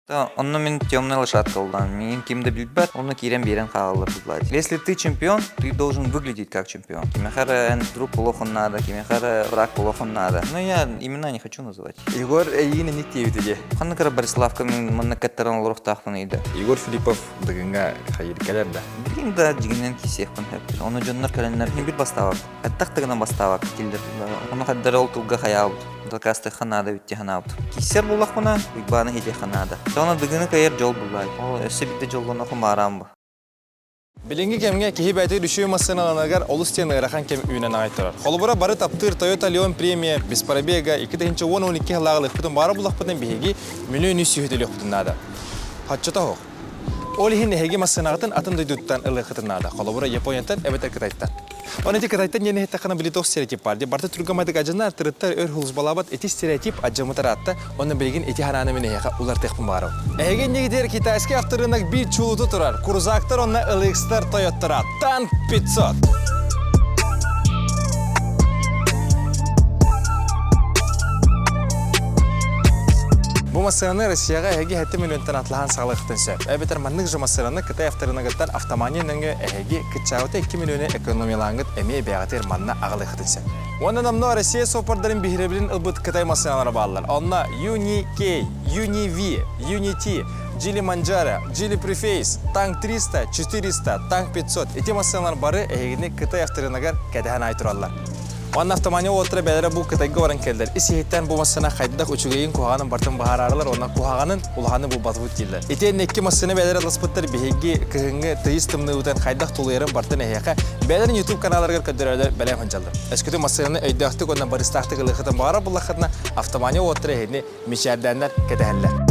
Онно мин темная лошадка буоллаҕым. Миигин ким да билбэт, онно киирэн биэрэн хаалаллар быһыылаах. Если ты чемпион, ты должен выглядеть как чемпион. Кимиэхэ эрэ эн друг буолуоххун наада, кимиэхэ эрэ враг буолуоххун наада. Но я имена не хочу называть. Егор эйигин инник диэбитэ дии. Ханнык эрэ Бориславка мин манна кэттэрэн олоруохтаахпын ыйда. Егор Филиппов Дыгыҥҥа хайыр кэлэр да? Билигин да дьигинэн киисиэхпин сөп. Ону дьоннор кэлэннэр мин бир бастаабак. Хаттах да гынан бастаабак киллэр. Ону хайдары ол тылга хайаабыт. Дакаастыахха наада эбит дии санаабыт. Кииссэр буоллахпына, Уйбааны иһитиэххэ наада. Тоҕо Дыгыны кыайар дьол буллаай. Ол өссө биирдэ дьоллоноху маараан бу. Билиҥҥи кэмҥэ киһи бэйэтигэр үчүгэй массыыналанарыгар олус диэн ыарахан кэм үүнэн аҕай турар. Холобура, бары таптыыр Toyota Leon премия без пробега 2010-12 сыллааҕы ылыахпытын баҕара буллахпытына биһиги мөлүйүөн үс сүүһү төлүөхпүтүн наада. Хаччата суох. Ол иһин эһиги массыынаҕытын атын дойдуттан ылыаххытын наада. Холобура, Японияттан эбэтэр Кытайтан. Оны ити Кытайтан диэн иһиттэххинэ билитох стереотип баар. Барыта түргэн майдык адьынар, тырыттар, өр хулусбалаабат ити стереотип адьаммыт араатта. Онно билигин ити харааны мин эһиэхэ улартыахпын баҕарабын. Эһиги иннигитигэр китайский авторынок биир чулуту турар. Крузактар онно LX-тар Toyota Танк 500. Бу массыынаны Россияҕа эһиги 7 миллионтан атлаһан саҕалыахтын сөп. Эбэтэр маннык же массыынаны Кытай авторынагыттан автомания нөҥүө эһиги кыччаабыта 2 миллиону экономиялааҥҥыт эмиэ бэйэҕитигэр манна аҕалыаххытын сөп. Уонна номнуо Россия суоппардарын биһирэбилин ылбыт Кытай массыыналара бааллар. Онно Юни K, Юни V, Юни T, Geely Manjaro, Geely Preface, Tank 300, 400, Tank 500 ити массыыналар бары эһигини Кытай авторынагар кэтэһэн аай тураллар. Уонна автомания уолаттара бэйэлэрэ бу Кытайга баран кэллэр. Ис-иһиттэн бу массыына хайдах үчүгэйин куһаҕанын бартын быһаараарылар уонна куһаҕанын улаханы булбатыбыт дииллэр. Итиэннэ икки массыына бэйэлэрэ ыласпыттар биһиги кыһыҥҥы тыйыс тымныыбытын хайдах тулуйарын бартын эһиэхэ бэйэлэрин YouTube каналларыгар көрдөрөллөр бэлэм сылдьаллар. Өскөтүн массыынаны өйдөөхтүк уонна барыстаахтык ылыаххытын баҕарар буоллаххытына автомания уолаттара эһигини мичээрдээннэр кэтэһэллэр.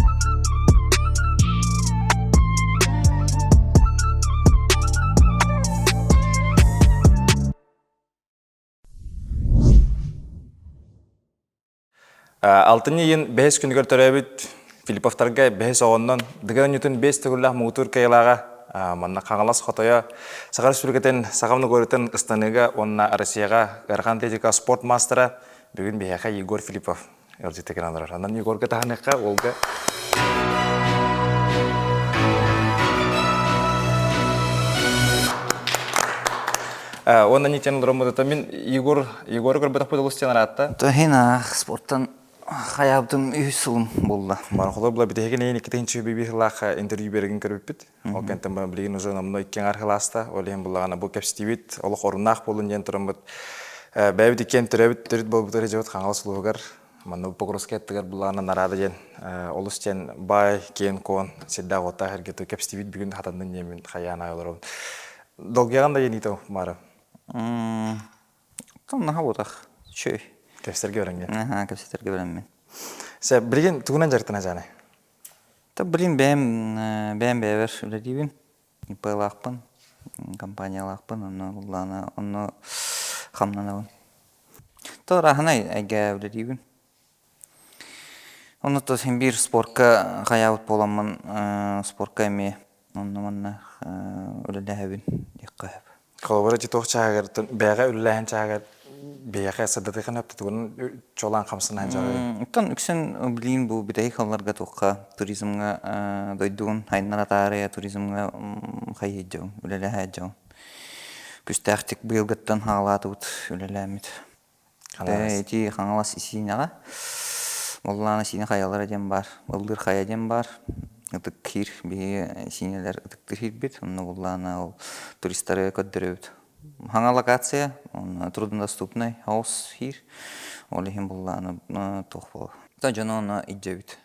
Алтынньы ыйын бэһис күнүгэр төрөөбүт Филипповтарга бэһис оҕоннон Дыгын Ньутун бэс төгүллээх муҥутуур кыайыылааҕа манна Хаҥалас хотойо Саха Республикатын Саха Многорытын ыстаныыга уонна Россияҕа ыарахан атлетика спорт маастара бүгүн биһиэхэ Егор Филиппов ыалдьыты кэлэн олорор. Онон Егорга таһыныахха, уолга Уонна нитен олороммутата мин Егор Егору көрбөтөхпүт олус диэн араатта. Тоһин аах спорттан хайаабытым үһүс сылым буолла. Мархолор була битэһигин эйин иккитин чүбү бир интервью берген көрбүппүт. Ол кэнтэн баран билигин уже номно икки аҥар хылааста. Ол иһин буллаҕына бу кэпсэтиибит олох оруннаах буолун диэн тураммыт бэйэбит иккиэн төрөөбүт төрүт буолбут эрэ Хаҥалас улууһугар манна Покровскай аттыгар буллаҕына нараада диэн олус диэн баай киэн куон сирдээх уоттаах эргэ кэпсэтиибит бүгүн хатаннын диэммин хайаан аайы олоробун. Долгуйаҕын да диэн Мара? Наһаа буотах. Үчүгэй. Кэпсэтэргэ бэлэмҥин. Аха, кэпсэтэргэ бэлэммин. Сэ, билигин тугунан дьарыктана сааны? Та блин бэйэм бэйэм бэйэбэр үлэлиибин. ИП-лаахпын, компаниялаахпын, онно буллаана онно хамнанабын. То ырааһынай эйгэ үлэлиибин. Онно то син биир спорка хайаабыт буоламмын спорка эмиэ онно-манна үлэлэһэбин диэххэ сөп. Холобура ити туох чааһыгар бэйэҕэ үлэлээһин чааһыгар биһиэхэ сырдатыахын сөп тугун чуолаан хамсанаһын дьарыгын. Оттон үксүн билигин бу бүтэһик сылларга туохха туризмҥа дойдугун айаннара таарыйа туризмҥа хайыйдьабын үлэлэһээдьэбин. Күстээхтик быйылгыттан хаалаатыбыт үлэлээммит. Ити Хаҥалас Исиинэҕэ Моллаана Сиинэ хайалара диэн баар, Ыллыыр хайа диэн баар. Ытык хиир биһиги Сиинэлэр ытыктыыр хиирбит. Онно буллаана ол туристары көрдөрөбүт. Хаҥа локация, онно труднодоступный хаос хиир. Ол иһин буллаана туох буолар. Дьону онно илдьэбит.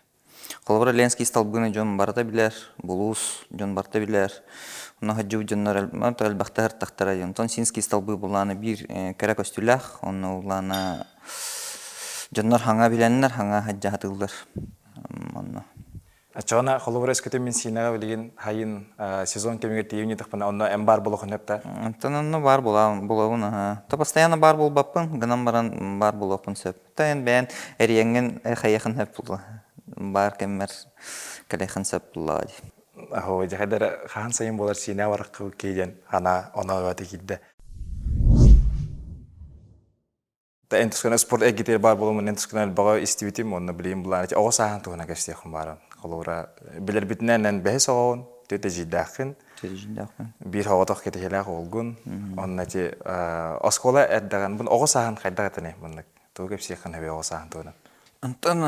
Холобура, Ленский столбыны дьон барыта билэр, булуус дьон барыта билэр. Онно сылдьыбыт дьоннор элбэхтэ сыртахтара диэн. Онтон Синский столбы булаана биир кэрэ көстүүлээх. Онно улаана дьоннор хаҥа билэннэр, хаҥа сылдьа сатыыллар. Онно. Оччоҕуна холобура өскөтүн мин Сиинэҕэ билигин хайын сезон кэмигэр тиийэн ыытахпына онно эн баар буолуоххун сөп да? Онтон онно баар буолабын аһа. То постоянно баар буолбаппын, гынан баран баар буолуохпун сөп. Тайын бэйэн эрийэҥҥин хайыахын сөп буолла. Баар кэммэр кэлиэххин сөп буоллаҕа дии. Аһоо, дьэ хаһан сайын буолар сиинэ бараххы киирэн ана оно киирдэ. Эн тускана спорт эйгэтигэр баар буоламмын эн тускана элбэҕи истибитим уонна билигин былаан оҕо сааһын туһунан кэпсиэххин бааран. Холобура, билэрбитинэн эн бэһис оҕоҕун, түөрт эдьиийдээххин, Эдьиийдээхпин. биир оҕотох кэтэһиилээх уолгун. Онно ити оскуола эрдэҕин, бу оҕо сааһын хайдах этиний маннык? Тугу кэпсиэххин сөбүй оҕо сааһын туһунан? Онтон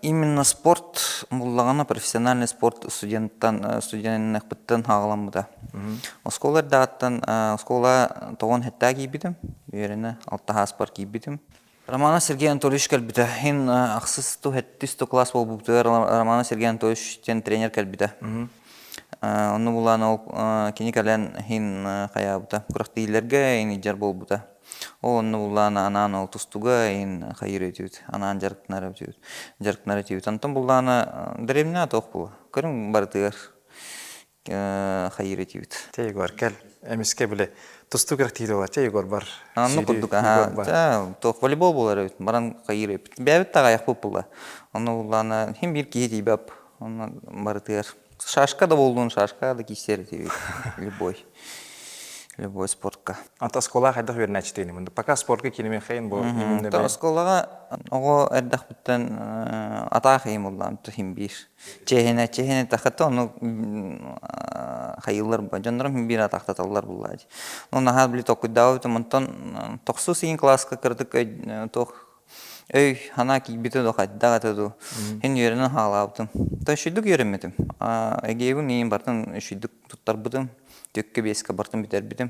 именно спорт буллаҕына профессиональный спорт студенттан студенныахпыттан хаҕаламмыта. Оскуола эрдэҕиттэн оскуола тоҕон хэттээ киирбитим, үөрэнэ алта сааспар киирбитим. Романов Сергей Анатольевич кэлбитэ. Иһин ахсыс ту хэттис ту класс буолбутугар Романов Сергей Анатольевич диэн тренер кэлбитэ. Онну булаан ол кини кэлэн иһин хайаабыта. Күрэхтэһиилэргэ иһин илдьэр буолбута. Ол онно буллаан анаан ол тустуга иһин хайыр этибит, анаан дьарыктанар этибит, дьарыктанар этибит. Онтон буллаана дэриэбинэҕэ туох буолла? Көрүҥ барытыгар хайыр этибит. Чэ, Егор, кэл. Эмискэ били тустуу күрэхтэһиитэ буолар. Чэ, Егор бар. Онно курдук, аха, туох волейбол буолар эбит, баран хайыр эбит. Бэйэбит таҕайахпыт буолла. Онно буллаана хим биир киһи тиийбэп. Онно барытыгар Шашка да буоллун, шашка да киирсэр этибит. Любой. Любой спортка. Ата оскуолаҕа хайдах үөрэнээччитигин Пока спортка кииримиэхэйин бу именно Оскуолаҕа оҕо эрдэхпиттэн атаах иһин буллаам хим биир. Чэһинэ чэһинэ тахата ону хайыылар дьоннорум хим биир атаахтаталлар буллаа. Ну наһаа били толкуйдаабытым онтон тохсус иһин класска кыратык туох Өй, санаа киирбитэ да хайдах этэ дуу. Һин үөрэнэн хаалаабытым. То үчүйдүк үөрэммитим. Эгиэбин иин бартын үчүйдүк туттарбытым. Түөккэ биэскэ бартын бүтэрбитим.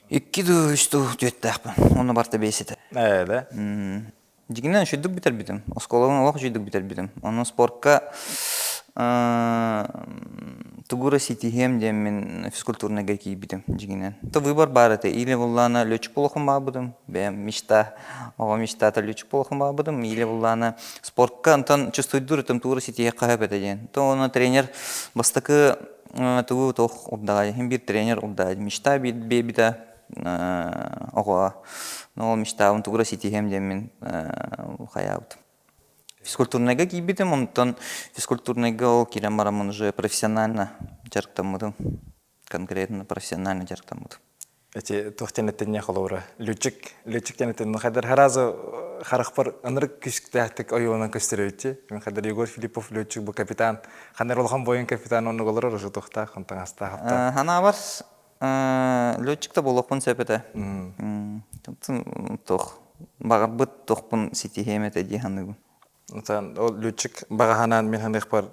Икки дуу, үс дуу түөттээхпин. Онно барта биэс этэ. Ээ да? Дьиҥинэн үчүйдүк бүтэрбитим. Оскуолабын олох үчүйдүк бүтэрбитим. Онон спортка тугу эрэ ситиһиэм диэммин физкультурнайга киирбитим дьиҥинэн. То выбор баар этэ. Или буллаана летчик буолуохпун баҕарбытым. Бэйэм мечта, оҕо мечтата летчик буолуохпун баҕарбытым. Или буллаана спортка онтон чувствуйдуур этим тугу эрэ ситиһиэххэ сөп этэ диэн. То ону тренер бастакы тугу туох урдаҕай иһин биир тренер урдаҕай мечта биэрбитэ оҕо. Но ол мечтабын тугу эрэ ситиһиэм диэммин хайаабытым. Физкультурнайга киирбитим, онтон физкультурнайга ол киирэн бараммын уже профессионально дьарыктаммытым. Конкретно профессионально дьарыктаммытым. Эти туох диэн этиннэ холобура лүчүк лүчүк диэн этиннэ хайдар харазы харахпар ынырык күстээхтик ойуунан көстөрөйүччү мен хайдар Егор Филиппов лүчүк бу капитан ханар улахан бойун капитан оннук олорор уже туохтаах онтаҥастаах Ханаабар летчик да буолуохпун сөп этэ. Туох баҕарбыт туохпун ситиһиэм этэ дии саныыбын. Ол летчик баҕаһанаан мин саныахпар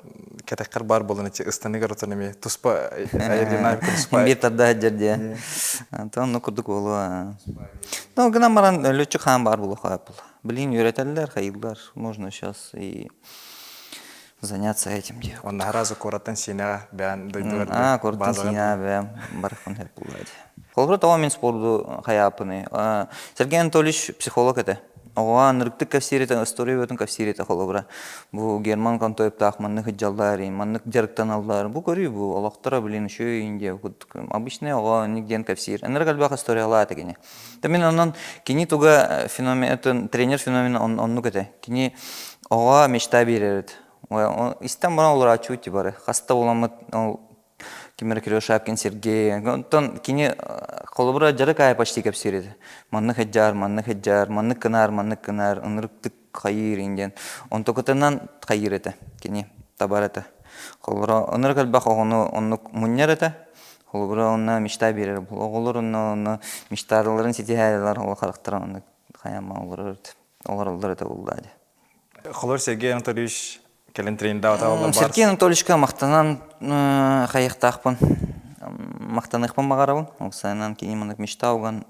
кэтэххэр баар буолан ичи ыстаныгар отон эми туспа аэродинамика туспа биир тарда сылдьар диэн. Онтон оннук курдук буолуо. Ну, гынан баран летчик хаан баар буолуохха буолла. Билигин үөрэтэллэр, хайыыллар. Можно сейчас и заняться этим диye. Онно сразу куораттан Сиинэҕэ бэйэн дойдугар Аа, куораттан Сиинэҕэ бэйэм барыахпын сөп буолла дии. Холобура тоҕо мин спорду хайааппыный? Сергей Анатольевич психолог этэ. Оҕоҕо ынырыктык кэпсиир этэ, история бөтүн кэпсиир этэ холобура. Бу Герман Контоевтаах маннык сылдьаллар, маннык дьарыктаналлар. Бу көрүү бу олохторо блин үчүгэй Индия обычный оҕо инник диэн кэпсиир. Ынырык элбэх историялаах этэ кини. Та мин онон кини туга феномен тренер феномена оннук этэ. Кини оҕо мечта биэрэр эт. Истэн баран олорааччы бары. Хаста буламмыт ол ким эрэ Кирилл Шапкин Сергей. Онтон кини холобура дьарык аайы почти кэпсиир этэ. Маннык хыдьаар, маннык хыдьаар, маннык гынаар, маннык гынаар, ынырыктык хайыыр диэн. Онтукутунан хайыыр этэ кини табар этэ. Холобура ынырык элбэх оҕону оннук мунньар этэ. Холобура онно мечта биэрэр. Оҕолор онно онно мечталарын ситиһээллэр ол харахтара оннук хайаама олорор олороллор этэ буллаа дии. Холор Сергей Анатольевич кэлин трендаабата Сергей Анатольевичка махтанан хайыахтаахпын махтаныахпын баҕарабын. Ол сайынан кини маннык мечта уган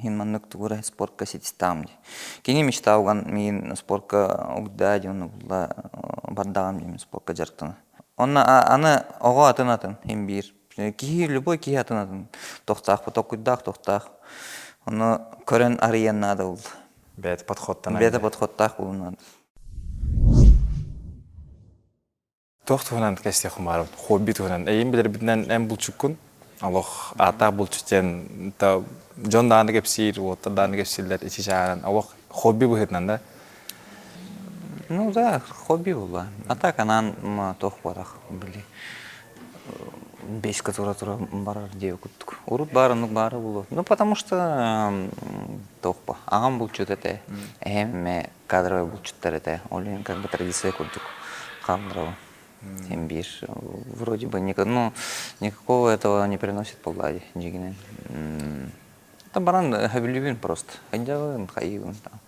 хин маннык тугура спортка ситистаам дии. Кини мечта уган миин спортка угда дии онно булла бардаҕам дии спортка дьарыктана. Онно аны оҕо атын атын хин биир. Киһи любой киһи атын атын тохтаах, токуйдаах тохтаах. Ону көрөн арыйан наада булла. Бэйэтэ подходтанан. Бэйэтэ подходтаах буолун наада. Туох туһунан кэпсиэххин баҕарабын? Хобби туһунан. Эйин билэрбитинэн эн булчуккун. Олох аатаах булчут диэн та дьон даҕаны кэпсиир, уолаттар даҕаны кэпсииллэр ичи чааһынан. Олох хобби быһыытынан да. Ну да, хобби буолла. А так анаан туох буолах били. Бэска тура-тура барар диэ курдук. Урут баар оннук баара буолуо. Ну, потому что туохпа, аҕам булчут этэ, эһэм эмэ кадровый булчуттар этэ. Ол иһин как бы традиция курдук хаалларабын. Тем биир вроде бы ну, никакого этого не приносит буоллаа дьигинэн. Там баран хөбүлүүбүн просто. Хайдабын, хайыыбын там.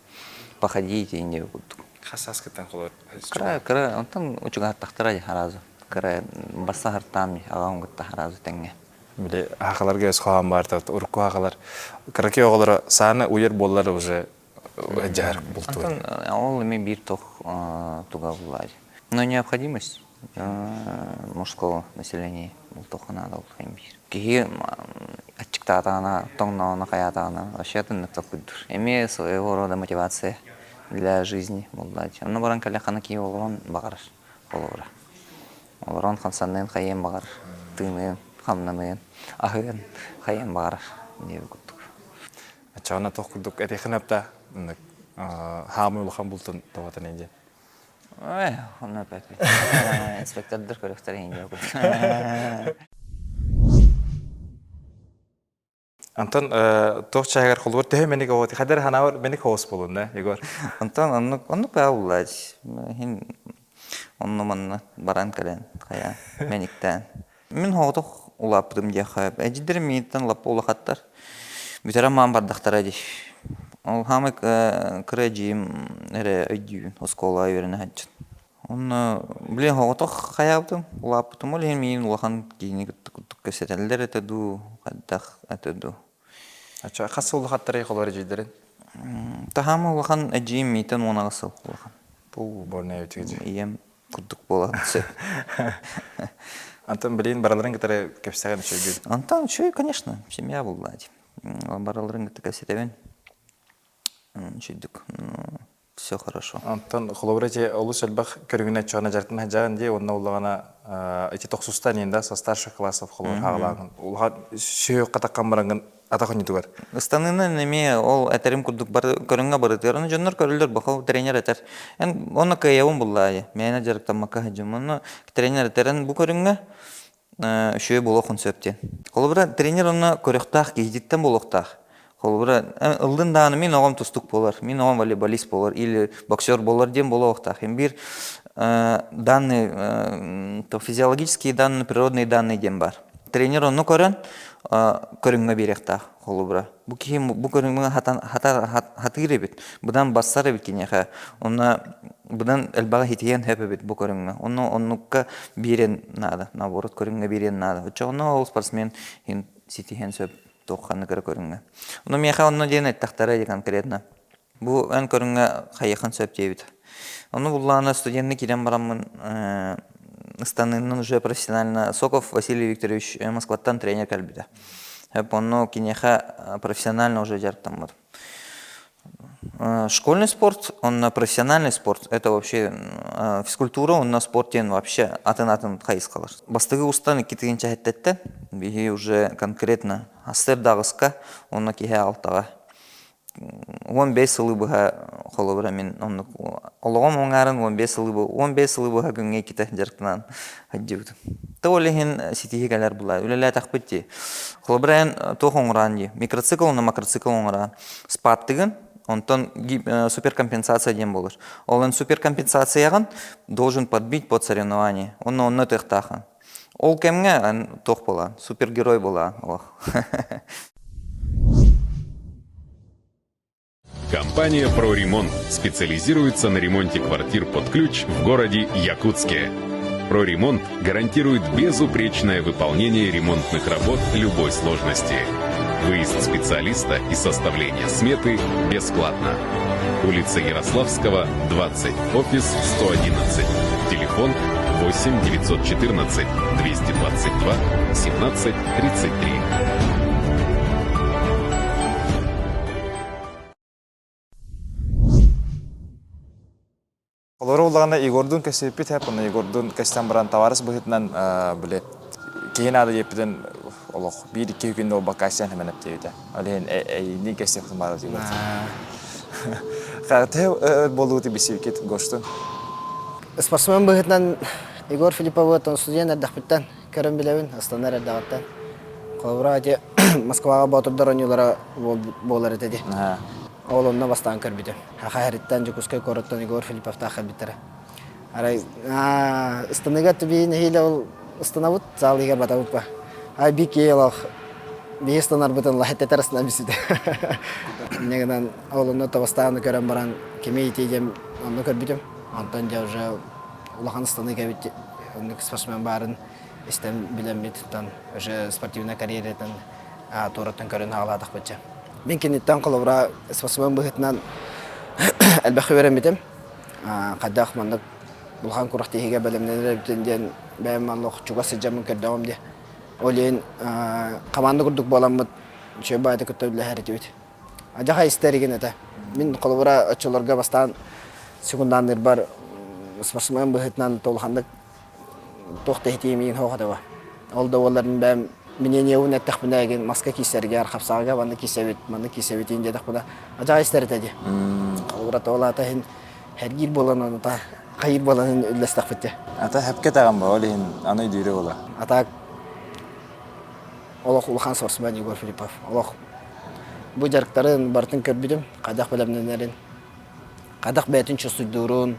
Походите инде курдук. Хас сааскыттан холор? Кыра, кыра, онтон учугааттахтара харазу. Кыра басса хартаам аҕам кытта харазу тэҥҥэ. Били аахаларга өс хоһоон баар урукку аахалар кыракый оҕолоро сааны уйар буоллар уже дьаһар бултуур. Антон ол эми биир тох туга буллаadi. Но необходимость мужского населения бултуохха наада ол биир. Киһи аччыктаатаҕына, тоҥноҕуна, хайаатаҕына вообще атыннык толкуйдуур. Эмиэ своего рода мотивация для жизни буоллааччы. Онно баран кэллэххинэ киһи олорон баҕарар холобура. Олорон хамсаныан хайыан баҕарар, тыыныан, хамнаныан, аһыан хайыан баҕарар диэбит курдук. Оччоҕуна туох курдук этиэххин апта хаамыы улахан бултун тоҕотон диэн. Ой, онно опять инспектордар көрүөхтэр иһин Антон туох чааһыгар холугар төһө мэник оҕо хадэр ханаабар мэник хоос буолунна Егор. Антон оннук оннук баа буллаач. Иһин онно манна баран кэлэн хайа мэниктээн. Мин хоҕотох улааппытым диэххэ эдьидэрим миигиттэн лаппа улахаттар. Бүтэрэн маан бардахтара дии. Ол хаамай кыра эдьиийим эрэ өйдүүбүн оскуолаҕа үөрэнэ сылдьан. Онно блин соҕотох хайаабытым, улааппытым ол иһин миигин улахан киһини кытта курдук кэпсэтэллэр этэ дуу, хайдах этэ дуу. Ача хас сыл улахаттарый холор эдьиийдэрин? Таһаама улахан эдьиийим миитэн 18 сыл улахан. Бу больная үтүгүдү. Ийэм курдук буолан сөп. Антон билин бараларын кытары кэпсэҕин үчүгэй. Антон үчүгэй, конечно, семья булла Бараларын кытта кэпсэтэбин. Үчүйдүк. Все хорошо. Антон холобура ити олус элбэх көрүҥүнэ чоҕуна дьарыктана сылдьаҕын дии уонна улаҕана ити тохсустан иһин со старших классов холобур хаалааҕын улахан сүһүөххэ таххан бараҥҥын атах онньутугар. Ыстаныынан эмиэ ол этэрим курдук бары көрүҥҥэ барытыгар ону дьоннор көрөллөр бохол тренер этэр. Эн онно кыайабын буллаайы. Мээнэ дьарыктаммакка сылдьым. Онно тренер этэрин бу көрүҥҥэ үчүгэй буолуохун сөп диэн. Холобура, тренер онно көрүөхтээх киһититтэн буолуохтаах. Холобура, ыллын даҕаны мин оҕом тустук буолар, мин оҕом волейболист буолар или боксер буолар диэн буолуохтаах. Биир данные, физиологические данные, природные данные диэн баар. Тренер онну көрөн көрүҥҥэ биэриэхтээх холобура. Бу киһи бу көрүҥҥэ хатыыр эбит, быдан бассар эбит киниэхэ. Онно быдан элбэҕи хитиһиэн сөп эбит бу көрүҥҥэ. Онно оннукка биэриэн наада, наоборот көрүҥҥэ биэриэн наада. Оччоҕуна ол спортсмен ситиһиэн сөп туох ханнык эрэ көрүҥҥэ. Ону миэхэ онно диэн эттэхтэрэ конкретно. Бу эн көрүҥҥэ хайыаххын сөп диэбит. Ону буллаҕына студенны киирэн бараммын ыстаныыннан уже профессионально Соков Василий Викторович Москваттан тренер кэлбитэ. Онно киниэхэ профессионально уже дьарыктаммытым. Школьный спорт, он профессиональный спорт, это вообще физкультура, онно спорт диэн вообще атын-атын хайысхалар. Бастакы устан икки тыһыынча сэттэ биһи уже конкретно астыр даҕыска, онно киһи алтаҕа 15 сылы быһа холобура мин оннук олоҕум оҥааран 15 сылы 15 сылы быһа күҥҥэ иккитэ дьарыктанан сылдьыбытым. То ол иһин ситиһии кэлэр була үлэлээтэхпит дии. Холобура эн туох оҥораан дии микроцикл уонна макроцикл оҥораан спадтыгын онтон суперкомпенсация диэн буолар. Ол эн суперкомпенсацияҕын должен подбить под соревнование. Онно онно тыахтаахын. Ол кэмҥэ эн туох буолаан супергерой буолаан олох. Компания «Проремонт» специализируется на ремонте квартир под ключ в городе Якутске. «Проремонт» гарантирует безупречное выполнение ремонтных работ любой сложности. Выезд специалиста и составление сметы бесплатно. Улица Ярославского, 20, офис 111. Телефон 8 914 222 17 33. Олору улаҕана Егордуун кэсиппит хэп, онно Егордуун кэстэн баран табаарыс быһыытынан били киһи наада диэппитин олох биир-икки күн буолбакка Айсен Хэмэнэп диэбитэ. Ол иһин эйиини кэсиэхпин баара Егор. Төһө буолууту бисибикит Гоштун? Спортсмен быһыытынан Егор Филипповы студент эрдэхпиттэн. көрөн билэбин, ыстанар эрдэҕиттэн. Холобура, ити Москваҕа боотурдар оонньуулара буолар этэ дии. Ол онно бастаан көрбүтүм. Саха сириттэн, Дьокуускай куораттан Егор Филипповтаах кэлбиттэрэ. Арай ыстаныыга биһи нэһиилэ ол ыстанабыт, саал иһигэр батабыт ба. Ай би киһи биһи ыстанарбытын лаһеттетер ыстана бисите. Инньэ гынан ол онно табастааны көрөн баран кими ити диэн онно көрбүтүм. Онтон дьэ уже улахан ыстаныы кэбит оннук спортсмен баарын истэн билэммит тан уже спортивная карьератын туораттан көрөн хаалаатахпытча. Мин киниттэн холобура спортсмен быһыытынан элбэх үөрэммитим. Хайдах маннык улахан күрэхтэһиигэ бэлэмнэнэр эбитин диэн бэйэм маннык чугас сылдьаммын көрдөҕүм дии. Ол иһин хамаанда курдук буоламмыт үчүгэй баайда кытта үлэлэһэр этибит. Адьаха истэригин этэ. Мин холобура оччолорго бастаан секундаанныырбар спортсмен быһыытынан улаханнык туох да иһитиим иин суох этэ. Ол да буоллар мин бэйэм мнениебын эттэхпинэ эгин маска киирсэригэр хапсаҕайга маннык киирсэбит, маннык киирсэбит иин диэтэхпинэ адьаҕа истэр этэ дии. Холобура тоҕо иһин хэргиир буолан ону хайыыр буолан үллэстэхпит дии. Ата хэпке таҕан ба ол иһин аны өйдүүрэ буола. А так олох улахан спортсмен Егор Филиппов. Олох бу дьарыктарын барытын көрбүтүм, хайдах бэлэмнэнэрин, хайдах бэйэтин чувствуйдуурун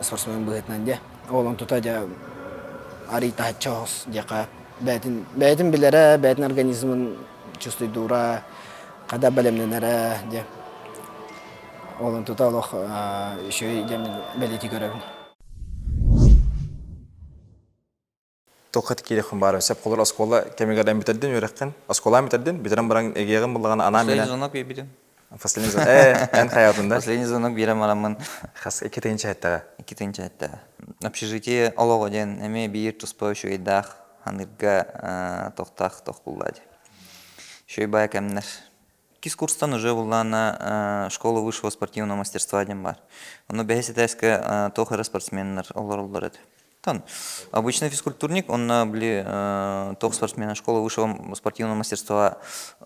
спортсмен быһыытынан дьэ. Ол онтута дьэ арый таһыччы оһос диэххэ бэйэтин бэйэтин билэрэ, бэйэтин организмын чувствуйдуура, хайдах бэлэмнэнэрэ дьэ. Ол онтута олох үчүгэй диэн бэлиэтии көрөбүн. Туохха киириэххин баара сөп холор оскуола кэмигэр эн бүтэрдин үөрэххин оскуолаан бүтэрдин бүтэрэн баран эгиэҕин буллаҕына анаан Последний звонок биэрбитим. Последний звонок ээ эн хайаатын да Последний звонок биэрэн бараммын хас 2 тыһыынча эттэҕэ 2 тыһыынча эттэҕэ. Общежитие олоҕо диэн эмиэ биир туспа үчүгэйдээх ханыырга тохтоох тох булла дии. Үчүгэй баай кэмнэр. Иккис курстан уже буллаана школа высшего спортивного мастерства диэн баар. Ону бэһис этээскэ туох эрэ спортсменнар олороллор этэ. Тон обычный физкультурник, онно били туох спортсмена школа высшего спортивного мастерства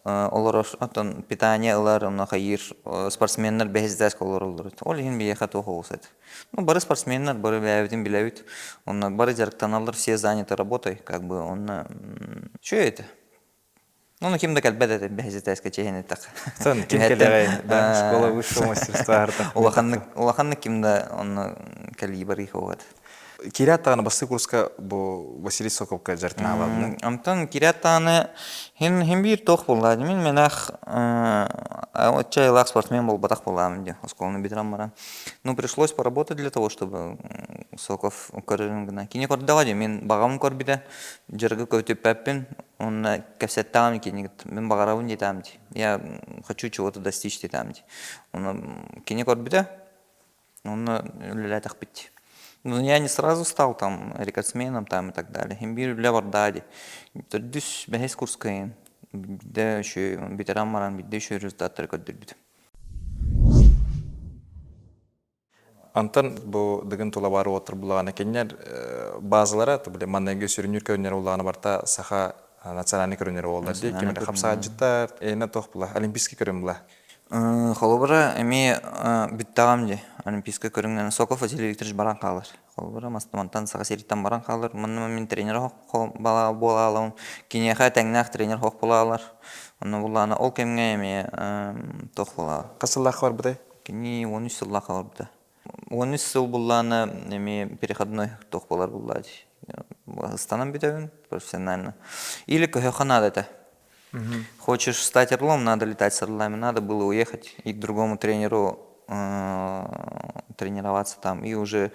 олорор, оттон питание ылар, онно хайыыр спортсменнар бэһис этээскэ олороллор этэ. Ол иһин биһиэхэ туох оҕус этэ. Ну, бары спортсменнар, бары бэйэбитин билэбит. Онно бары дьарыктаналлар, все заняты работой, как бы онно үчүгэй этэ. Ну, ким да кэлбэт этэ бэһис чэһин этэх. Сон ким кэлэҕэй да школа высшего мастерства артах. Улаханнык улаханнык ким да онно кэлии барыы хоҕат. Кирят даҕаны бастыы курска бу Василий Соковка дьартынаалабын. Онтон Кирят даҕаны хин хин биир туох буолла мин менах отчаялаах спортсмен буолбатах буолаам дии оскуоланы бүтэрэн баран. Ну, пришлось поработать для того, чтобы Соков көрөрүн гына. Кини көрдөҕө дии, мин баҕам көрбүтэ, дьарыгы көтүппэппин, Онно кэпсэттэҕим кини мин баҕарабын диэтэҕим дии. Я хочу чего-то достичь диэтэҕим дии. Онно кини көрбүтэ, онно үлэлээтэхпит. Ну, я не сразу стал там рекордсменом там и так далее. Им биир үлэ бардаа дии. Төрдүс, бэһис курска биирдэ еще ветеран баран биирдэ еще результаттары көрдөрбүтүм. Антон бу Дыгын тула баар уоттар буллаҕына кинилэр базалара били манныгы сүрүннүүр көрүнэр улаҕана барта саха национальный көрүнэр буоллар дии ким эрэ хапсаадьыттар эйнэ туох була олимпийский көрүҥ була Холобура эмиэ бүттэҕим дии олимпийскай көрүҥнэн Сокол Василий Викторович баран хаалар. Холобура мантан Саха сириттэн баран хаалар. Манна мин тренер буолаалым. Киниэхэ тэҥнээх тренер хоох буолаалар. Онно буллаана ол кэмҥэ эмиэ туох буолаа. Хас сыллаахха барбытай? Кини 13 сыллаах хаалбыта. 13 сыл буллаана эмиэ переходной туох буолар буллаа дии. Ыстанан бүтэбин профессионально. Или көһөххө надо этэ. Хочешь стать орлом, надо летать с орлами, надо было уехать и к другому тренеру тренироваться там и уже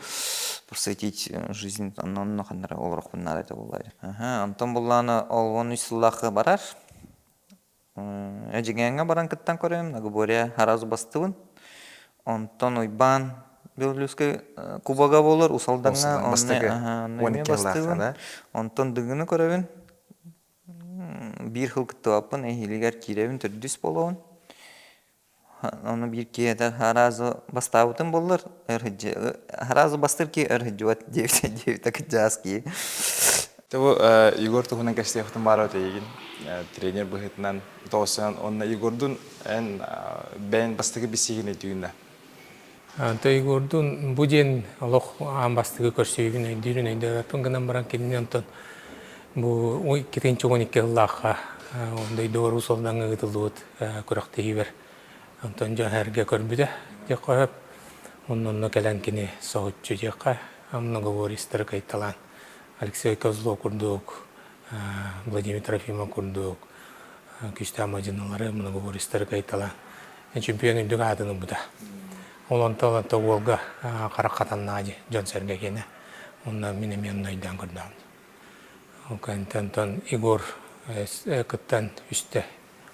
посвятить жизнь онно ханнара олорохпун надо это буллаа. Онтон буллаана ол 13 сыллаахы барар. Эдьигээҥҥэ баран кыттан көрөм, Нагоборье араас бастыбын. Онтон Уйбаан Белорусскай кубога буолар, Усалдаҥҥа онно эмиэ бастыыбын. Онтон Дыгыны көрөбүн. Биир сыл кыттыбаппын, эһиилигэр киирэбин, төрдүс буолабын. Ону биир киһи аразы бастаабытым буоллар, аразы бастыр киһи өр сылдьыбат диэбитэ кырдьаҕас киһи. Бу Егор туһунан кэпсиэхпитин баара эйигин тренер быһыытынан тоҕусунан уонна Егордун эн бэйэн бастакы билсиһиини түүннэ. Онто Егордуун бу диэн олох аан бастакы көрсүһүүбүн өйдүүрүн өйдөөбөппүн гынан баран кинини онтон бу 2012 сыллаахха дойду Уус Алдаҥҥа ыытыллыбыт күрэхтэһиибэр онтон дьон эргэ көрбүтэ диэххэ сөп. Онно кэлэн кини соһуччу диэххэ многобористары кыайталаан Алексей Козлов курдук, Владимир Трофимов курдук күүстээх мадьыналары, многобористары кыайталаан чемпион үрдүк аатын ылбыта. Ол онтон онто уолга харах хатаннаа дии дьон-сэргэ киэнэ. Онно мин эмиэ онно өйдөөн көрдөҕүм. Ол кэнниттэн онтон Егор кыттан үстэ,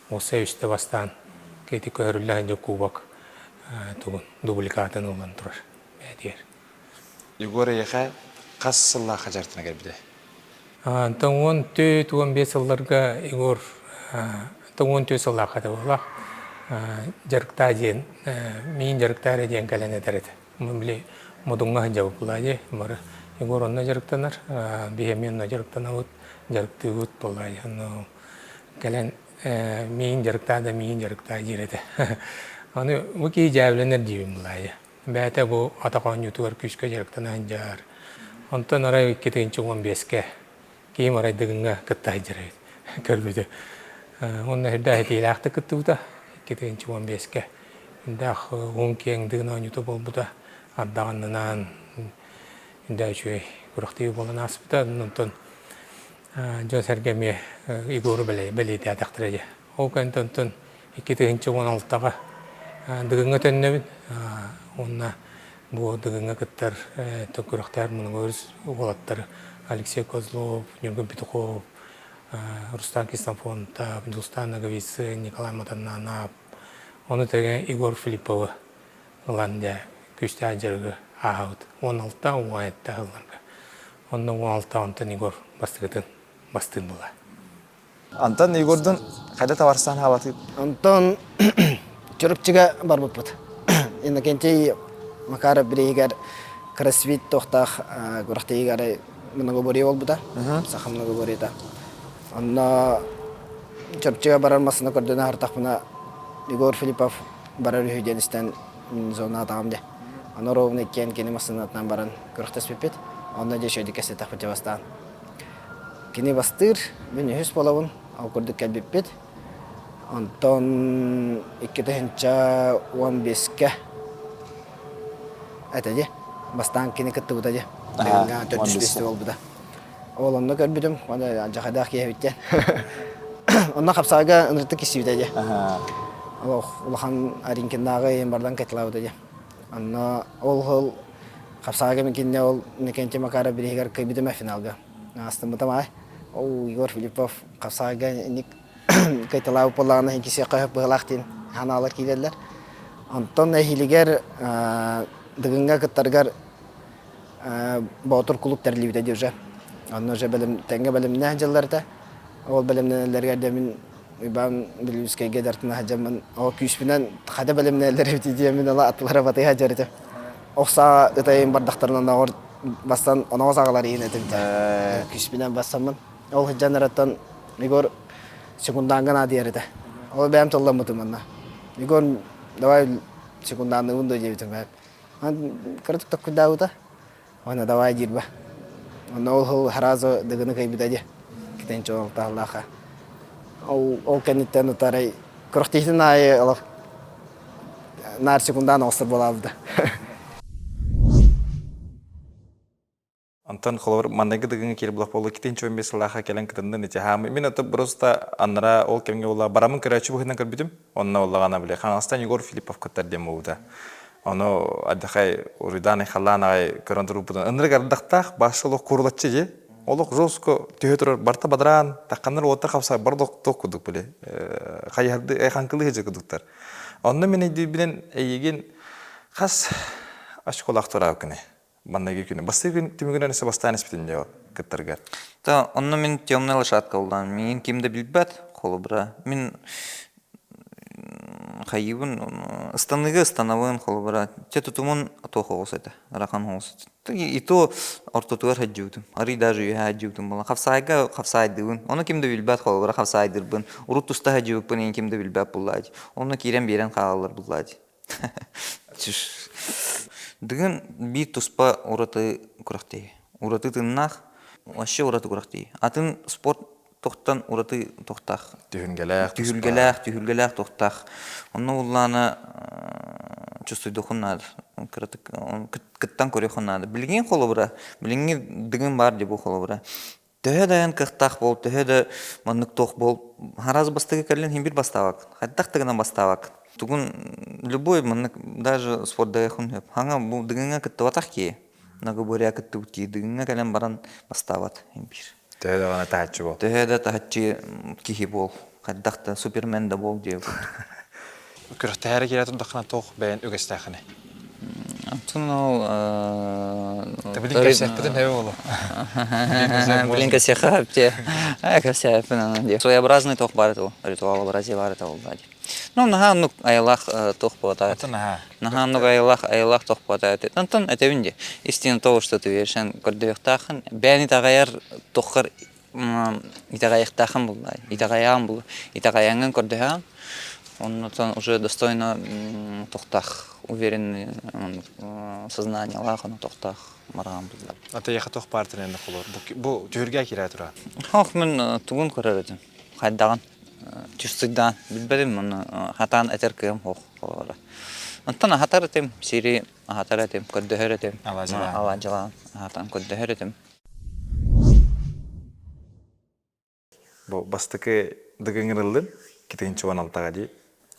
уопсай үстэ бастаан Кэти көһөрүллэ сылдьар кубок тугун дубликатын ылан турар бэйэтигэр. Егор эйиэхэ хас сыллаахха дьарыктана кэлбитэ? Онтон 14-15 сылларга Егор 14 сыллаахха этэ буоллах дьарыктаа диэн миин дьарыктаа эрэ диэн кэлэн этэр этэ. Били модуҥҥа сылдьабыт буолаа дии. Бары Егор онно дьарыктанар, биһи эмиэ онно дьарыктанабыт, дьарыктыыбыт буоллаа дии. Онно кэлэн миин дьарыктаа да миин дьарыктаа диир этэ. Аны бу киһи дьээбэлэнэр диибин буолаа дии. Бэйэтэ бу атах оонньуутугар күүскэ дьарыктана сылдьар. Онтон арай 2015-кэ киһим арай Дыгыҥҥа кытта сылдьар эбит. Көрбүтү. Уонна сүрдээх итиилээхтик кыттыбыта. 2015-кэ. Сүрдээх уһун киэҥ Дыгын оонньуута буолбута. Ардах аннынан сүрдээх үчүгэй күрэхтэһии буолан ааспыта. Онтон дьон-сэргэ эмиэ Егору бэлиэтээтэхтэрэ дии. Ол кэнниттэн онтон 2016-ҕа Дыгыҥҥа төннөбүн уонна бу Дыгыҥҥа кыттар күрэхтэһэр муҥур уолаттары Алексей Козлов, Ньургун Петухов, Рустам Ксенофонтов, Дьулустаан Ноговицын, Николай Матаннанов, ону тэҥэ Егор Филипповы ылан дьэ күүстээх дьарыгы ааһабыт. 16 17 сылларга. Онно 16 онтон Егор бастакытын бастыын буолар. Антон Егордун хайда табарсан хаалатыып? Онтон Чурапчыга барбыппыт. Иннокентий Макаров бирииһигэр кроссфит туохтаах күрэхтэһиигэр многоборье буолбута. Саха многоборьета. Онно Чурапчыга барар массыына көрдөнө аһартахпына Егор Филиппов барар үһү диэн истэн зона атаҕым дии. Аны ровно иккиэн кини массыынатынан баран күрэхтэспиппит. Онно дьэ үчүгэйдик кэпсэттэхпит бастаан. Кини бастыыр, мин үһүс буолабын, ол курдук кэлбиппит. Онтон 2015-кэ этэ дии, бастаан кини кыттыбыта дии. Төрдүс миэстэ буолбута. Ол онно көрбүтүм, уонна алдьархайдаах киһи эбит диэн. Онно хапсаҕайга ынырытык киссибитэ дии. Улахан Аринкиннааҕы бардан кытылаабыта дии. Онно ол ол хапсаҕайга мин кинини ол Иннокентий Макаров бирииһигэр кыайбытым ээ финалга. Астыммытым аҕай. Ол Егор Филиппов хапсаҕайга инник кыайталаабыт буоллаҕына иккисиэххэ сөп быһыылаах диэн санаалар киирэллэр. Онтон эһиилигэр Дыгыҥҥа кыттарыгар Боотур кулууп тэриллибитэ дии уже. Онно уже бэлэм, тэҥҥэ бэлэмнээх дьыллар этэ. Ол бэлэмнэнэллэригэр дьэ мин Уйбаан Бүлүүскэйгэ дартына сылдьаммын, ол күүспүнэн хата бэлэмнэнэллэр эбит диэммин ыла аттылара батыһа сылдьар этим. Ох саа ытайын бардахтарына оноҕор бастан оноҕос аҕалар иһин этим дэ. Күүспүнэн бассаммын. Ол сылдьан эраттан Егор секундааҥҥа наадыйар этэ. Ол бэйэм тылламмытым манна. Егор, давай секундаанныыбын дуо диэбитим. Кыратык токкуйдаабыта. Уонна давай диир ба. Онно ол сыл сразу Дыгыны кыайбыта дии. Китен чуолтааллааха. Ол ол кэнниттэн утарай күрэхтэһиитин аайы олох наар секундаан оҕустар буолаабыта. Онтон холобур манныгы дыгыҥа киир булах буолла китин чуон бес сылааха кэлэн кытыннын ити хаамы мин ото просто аннара ол кэмҥэ буолла барамын көрөөччү быһыытынан көрбүтүм онно буоллаҕына били Хаҥаластан Егор Филиппов кыттар диэн буолбута ону аддахай уруйдаан халлаан аҕай көрөн турбутун ынырык ардахтаах башы олох курулаччы дии олох жестко түһэ турар барта бадараан тахханнар уоттар хапсар бар туох курдук били хайыһарды хаҥкылыы сылдьар курдуктар онно мин өйдүүрбүнэн эйигин хас очколаах тураабыккыный Манныгы күнү. Бастакы күн түмүгүнэн өссө бастаан испитин дьэ кыттаргар. Та онно мин темная лошадка буллаан. Миигин ким да билбэт, холобура. Мин хайыыбын ыстаныыга ыстанабын, холобура. Те тутумун туох оҕус этэ, ырахан оҕус этэ. И то ортотугар сылдьыбытым. Арый даже үөһэ сылдьыбытым буолан. Хапсаайга хапсаайдыыбын. Ону ким да билбэт, холобура, хапсаайдырбын. Урут туста сылдьыбыппын иһин ким да билбэт буллаа дии. Онно киирэн биэрэн хаалаллар буллаа дии. Дыгын биир туспа ураты күрэхтэһии. Ураты тыыннаах, вообще ураты күрэхтэһии. Атын спорт тохтан ураты тохтаах. Түһүлгэлээх. Түһүлгэлээх, түһүлгэлээх тохтаах. Онно уллаана чувствуйдуохун наада. Кыратык кыттан көрүөххүн наада. Билигин холобура, билиҥҥи дыгын баар дии бу холобура. Төһө да эн кыахтаах буол, төһө да маннык туох буол, хараас бастакы кэллин хин бир бастаабаккын. Хайдах да гынан бастаабаккын. Тугун любой маннык даже спордайахын хөп. Хаҥа бу дыгыҥҥа кыттыбатах киһи. Многоборье кыттыбыт киһи дыгыҥҥа кэлэн баран бастаабат хин бир. Төһө даҕаны таһаччы буол. Төһө да таһаччы киһи буол. Хайдах да супермен да буол диye курдук. Күрэхтэһээри киирэ турдаххына туох бэйэн үгэстээххиний? Антон ол Блин кэпсээхпитин хэбэ болу. Блин кэсиэхэ те. Кэсээппин ана Своеобразный тох бар это ритуал образие бар это ол Ну, наһаа оннук айылаах туох буолата. Наһаа оннук айылаах айылаах туох буолата. Онтон этэбин дии, истина того, что ты веришь, көрдөһүөхтааххын. Бэйэни итэҕэйэр туоххар итэҕэйиэхтааххын булла. Итэҕэйэҕин булла. Итэҕэйэҥҥин көрдөһөҕүн. Оннуттан уже достойно тохтаах, уверенный сознаниелаах, ону тохтаах мараҕан булла. Ата яха туох партияны холор. Бу түһүргэ киирэ тура. Ох, мен тугун көрөр этим. Хайдаҕын чувствуйдаан билбэтим ону хатаан этэр кыам суох холобура. Онтон аһатар этим, сири аһатар этим, көрдөһөр этим. Алаадьылаан аһатан көрдөһөр этим. Бу бастакы дыгыҥырыллын китинчи 16-га дии.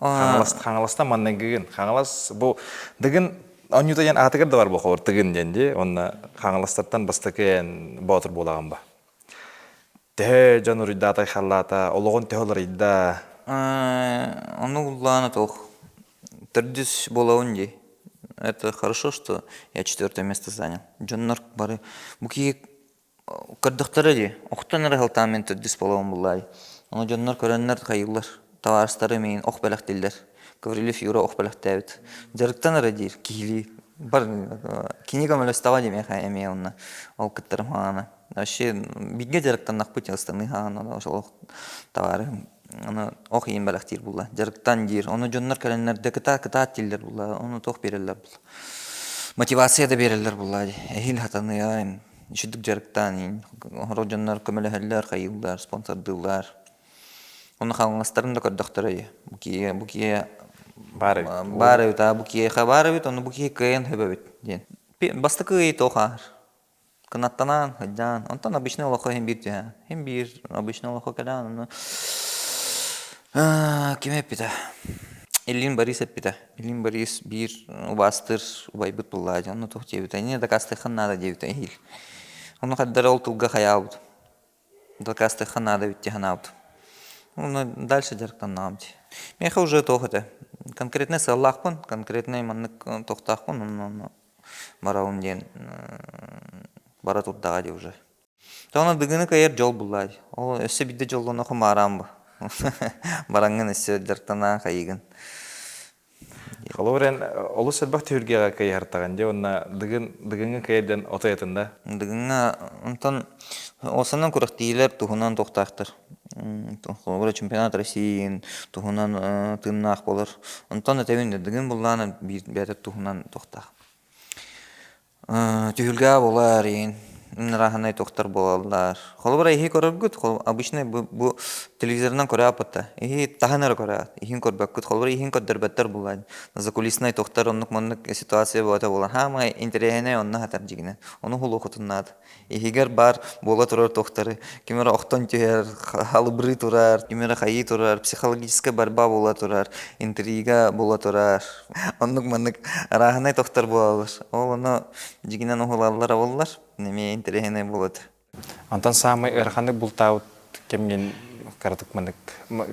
Хаҥалас Хаҥаластан манныгыгын. Хаҥалас бу дыгын онньута диэн аатыгар да бар бу холор тыгын диэн дии. Онно Хаҥаластартан бастакы эн боотур буолаҕын ба. Төһө дьон уруйдаата айхаллаата, олоҕун төһө уларыйда? Ону уллаана туох төрдүс буолабын дии. Это хорошо, что я четвертое место занял. Дьоннор бары бу киһи көрдөхтөрө дии. Охтон эрэ сылтаан мин төрдүс буолабын буллаай. Ону дьоннор көрөннөр хайыыллар. Табаарыстары миин ох бэлэхтииллэр. Гаврилев Юра ох бэлэхтээбит. Дьарыктан эрэ диир киһилии. Бар кини көмөлөстөҕө дии миэхэ эмиэ онно. Ол кыттарым хаана. Вообще бииргэ дьарыктаннахпыт ыстаныы хаана олох товарым аны ох иин бэлэхтиир булла дьарыктан диир ону дьоннор кэлэннэр да кытаат кытаат дииллэр булла ону туох биэрэллэр булла мотивация да биэрэллэр булла эһиил хатаныа үчүдүк дьарыктаан сорох дьоннор көмөлөһөллөр хайыыллар спонсордыыллар ону хаҥаластарын да көрдөхтөрө бу киһи бу киһи баар баар эбит а бу киһиэхэ баар эбит ону бу киһи кыайан хөбөбүт диэн бастакы ый туох ааһар Кынаттанаан, сылдьаан. Онтон обычный олоххо иһин биир түһээн. Иһин биир обычный олоххо кэлээн ону ким эппитэ? Ильин Борис эппитэ. Ильин Борис биир убаастыыр убайбыт буллаа дьон. Ону туох диэбитэ? Ини дакаастыаххын наада диэбитэ иһиил. Ону хардары ол тылга хайаабыт. Дакаастыахха наада эбит дии санаабытым. Уонна дальше дьарыктаннаҕым дии. Миэхэ уже туох этэ? Конкретнай сыаллаахпын, конкретнай маннык туохтаахпын, онно барабын диэн бара турдаҕа дии уже. Тоҕо дыгыны кыайар дьол буллаа дии. Ол өссө биирдэ дьоллоно хумаараан бу. Бараҥҥын өссө дьарыктанаан хайыгын. Холобур эн олус элбэх түһүлгэҕэ кыайыһартаҕын дии уонна дыгын дыгыҥҥа кыайардан отойатын да? Дыгыҥҥа онтон осанан күрэхтиилэр туһунан туохтаахтар. Холобура чемпионат России туһунан тыыннаах буолар. Онтон этэбин да дыгын буллаана биир бэйэтэ туһунан туохтаах. Түһүлгэ буолар иин ырааһынай туохтар буолаллар. Холобура иһи көрөргүт, обычно бу, бу телевизорынан көрөөппүт Иһи таһын эрэ көрөөт, иһин көрбөккүт. Холобура иһин көрдөрбөттөр буллаан. Закулисный туохтар оннук-маннык ситуация буолата буолан. Хаамай интэриэһинэй онно хатар дьигинэ. Ону хулуохутун наада. Иһигэр баар буола турар туохтары ким эрэ охтон түһэр, халыбырыы турар, ким эрэ хайыы турар, психологическая борьба буола турар, интрига буола турар. Оннук-маннык арааһынай тохтор буолаллар. Ол ону дьигинэн уһулаллара буоллар, эмиэ интэриэһинэй буолуо Онтон саамай ыараханнык бултаабыт кэмҥин кыратык маннык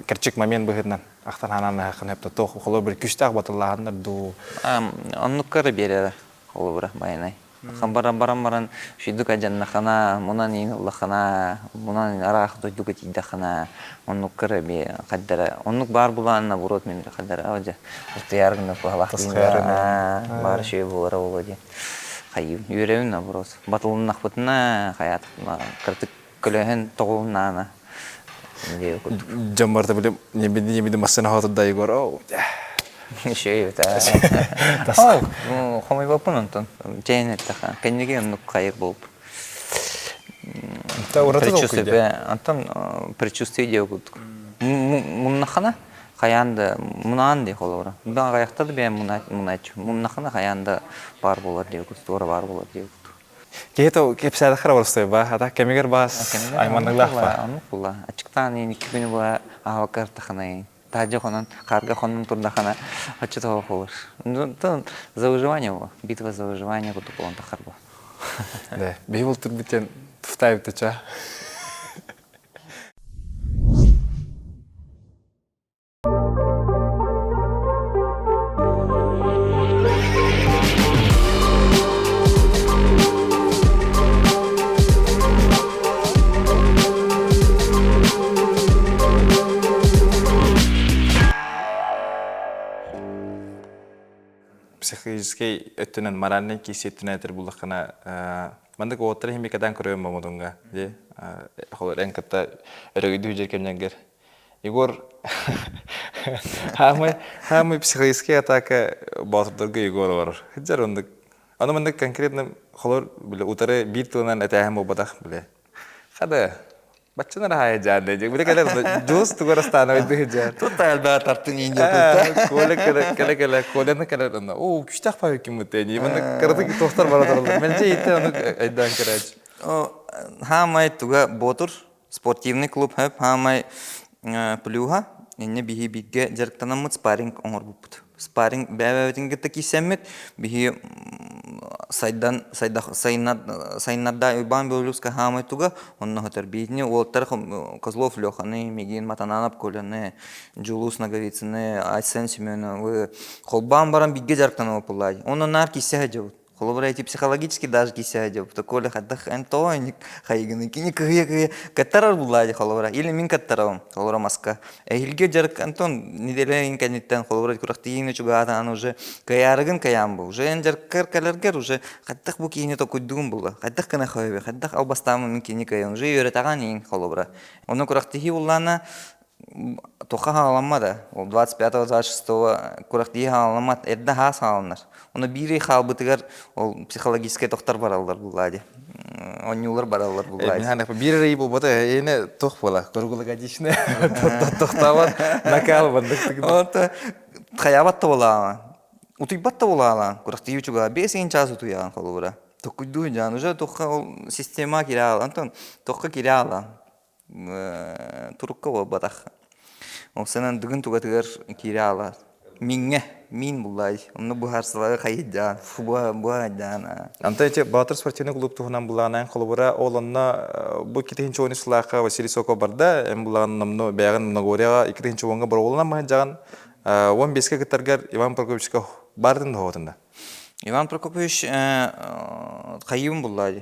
кэрчик момент быһыытынан ахтан ханаан аһаххын сөп туох холобур күүстээх батыллааһыннар дуу Оннукка эрэ биэрэрэ холобура байанай. Баран баран баран шүйдүк адьаннахана, мунан иин ыллахана, мунан араах дойдуга тиийдэххинэ, оннукка эрэ би хаддара оннук баар булаан наоборот мин хаддара одьа ыртыйаар гына куһалаах баар үчүгэй буолара буолуо диэн хайыым үөрэбин наоборот батылыннахпытына хайаатахпына кыратык көлөһөн тоҕулуннаана диэбит курдук дьон барыта били небеди небеди массыына хоотурда Егор оу. Үчүгэй эбит Хомойбоппун онтон. Чэйин эттэхэ. Кэнники оннук хайыр буолуп. Предчувствие. Антон предчувствие диэ курдук. Муннахана хайаан да мунаан дии холобура. Бу аҕыйахта да бэйэм мунааччы. Муннахана хайаан да баар буолар диэ курдук, туора баар буолар диэ курдук. Киһи то кэпсээтэххэ боростой ба, ата кэмигэр баас айманыглаах ба. Оннук була. Ачыктаан иин икки күнү була аһалка ыртахана Таһырдьа хонон, хаарга хонон турдахана оччотоҕо буолар. За выживание буо. Битва за выживание курдук буолан тахар буо. Да, биһи бултурбут диэн туфтаабыта Психологическай өттүнэн моральнай киирсии өттүнэн этэр буллаххына маннык уолаттар иһин бикадан көрөйүм бомодунга ди холор эн кытта өрөгүйдүү дьэр кэмнэргэр Егор хаамай хаамай психологический атака боотурдарга Егор олорор дьэр оннук Аны маннык конкретно холор бile утары биир тылынан этээһин буолбатах бile. Хада баччанар хаайа жаанды дьэ бile кэлэр дьуус тугар астаана өйдү жаан. Тут элбээ тартын иин дьэ Коля кэлэ кэлэ кэлэ Коляны кэлэр онно оо күчтэх паа ким мытыни маннык кыратык тохтор бара тураллар. Мэлдьи итте ону айдаан кэрээч. Хаамай туга Ботур спортивный клуб хөп хаамай плюха инне биһи бииргэ дьарыктанаммыт спарринг оҥорбуппут. Спарринг бэйэ-бэйэбитин кытта киирсэммит биһи сайдан сайыннарда Уйбаан Белолюбскай хаамай туга онно хотор биитини уолаттар Козлов Леханы, Мигин Матананов Коляны, Джулус Ноговицыны, Айсен Семеновы холбоон баран бииргэ дьарыктанабыт Онно наар киирсэ сылдьабыт. Холобура, эти психологически даже кисе деп, такой хайдах эн тоойник хайыгыны кини кыһыйа-кыһыйа каттарар буллаа холобура или мин каттарабым холобура маска эһилге жарык Антон неделя кэнниттэн холобура күрэхтиини чугаатаан уже кыйаарыгын кыйаан бу уже эн жарыккар кэлэргэр уже хайдах бу киини токуйдугун булла хайдах гына хойбе хайдах албастаамын мин кини кыйан уже үөрэтаҕан иин холобура ону күрэхтиһии буллаана Туохха хаалламмата, ол 25-26 күрэхтэһии хаалламмат, эрдэ хаас хааланар. Ону биир ый хаалбытыгар ол психологическай тохтор бараллар буллаа дии. Оонньуулар бараллар буллаа дии. Биир ый буолбата, эйиэнэ туох буола, круглогодичный тохтообот накал бандык. Онто хайаабат да буолааҕа. Утуйбат да буолааҕа. Күрэхтэһии учугаа 5 чаас утуйаҕын холобура. Токкуйдуу дьаан уже туохха ол система киирэ аала. Антон туохха киирэ аала. Турукка буолбатах. Ол сынан бүгүн тугатыгар киирэ аала. Миҥҥэ, миин буллаай. Онно быһаарсылары хайыйдаан, буһайдаан. Антон эти Баатыр спортивный клуб туһунан булаанайын холобура ол онно бу 2010 сылаахха Василий Соков барда, эм булаан номну бэйэҕин Многорияҕа 2010-га боруолунан маһыдьаҕын 15-ке кыттаргар Иван Прокопьевичка баардын доһуотунда. Иван Прокопьевич хайыым булла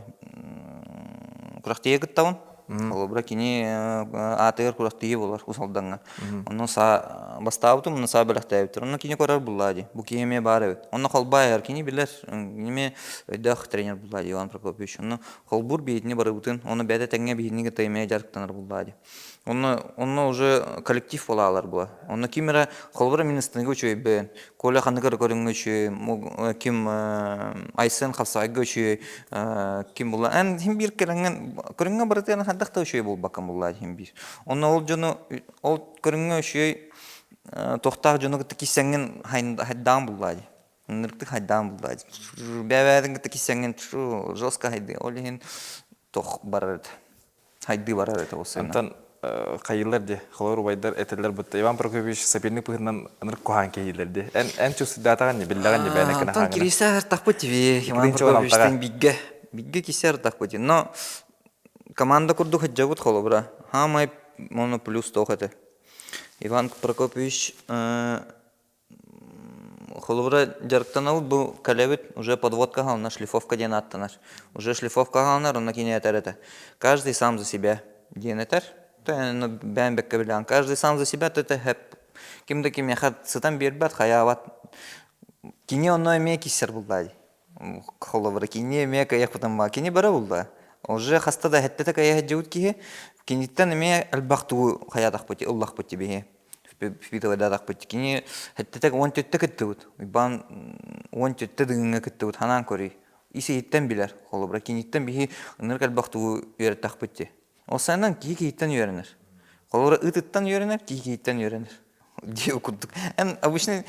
курахтыйа кыттабын. Холобура кини аатыгар курахтыйа болар Усалдаҥҥа. Онно саа бастаабытым, онно саа бэлэхтээбиттэр. Онно кини көрөр булла дии. Бу киһи эмиэ баар эбит. Онно холбаайар кини билэр, кини өйдөөх тренер булла дии Иван Прокопьевич. Онно холбуур биһитини барыбытын, онно бэйэтэ тэҥҥэ биһитини кытта эмиэ дьарыктанар булла дии. Онно, онно уже коллектив буолаалар була. Онно ким эрэ холобура мин ыстыныга үчүгэйбин, Коля ханнык эрэ көрүҥҥэ үчүгэй, ким Айсен хапсаҕайга үчүгэй, ким була. Эн хим биир кэлэҥҥин көрүҥҥэ барытыгар хайдах да үчүгэй буолбаккын буллаа хим биир. Онно ол дьону ол көрүҥҥэ үчүгэй туохтаах дьону кытта киссэҥҥин хайдаан буллаа дии. Ынырыктык хайдаан буллаа дии. Бэйэ-бэйэтин кытта киссэҥҥин жестко хайды. Ол иһин тох барар этэ. Хайдыы барар этэ ол сына. Онтон хайыылар дии, холор убайдар этэллэр бутта Иван Прокопьевич соперник быһыытынан ынырык куһаан киһилэр дии. Эн эн чувствуйдаатаҕын не биллэҕин не бэйэни кына Антон кириисэ артахпыт тиви Иван Прокопьевичтыын бииргэ бииргэ кисе артахпыт но команда курдук сылдьабыт холобура хаамай моно плюс тоох этэ Иван Прокопьевич Холобура, дьарыктанабыт бу кэлэбит уже подводка хаална, шлифовка диэн ааттанар. Уже шлифовка хааланар, онно кини этэр этэ. Каждый сам за себя диэн этэр. Бэйэм бэккэ билэҕин. Каждый сам за себя это хэп. Ким да кимиэхэ сытан биэрбэт, хайаабат. Кини онно эмиэ киссэр буллаа дии. Холобура, кини эмиэ кыайыахпытын баа. Кини бара булла. Уже хаста да хэттэтэ кыайа сылдьыбыт киһи, киниттэн эмиэ элбэх тугу хайаатахпыт, ыллахпыт биһи. Впитывайдаатахпыт. Кини хэттэтэ уон төттө кыттыбыт. Уйбаан уон төттө дыгыҥҥа кыттыбыт. Ханаан көрүй. Ис иһиттэн билэр. Холобура, киниттэн биһи ынырык элбэх тугу үөрэттэхпит дии. Ол сайынан киһи киһиттэн үөрэнэр. Холобура, ытыттан үөрэнэр, киһи киһиттэн үөрэнэр. Диэ курдук. Эн обычный,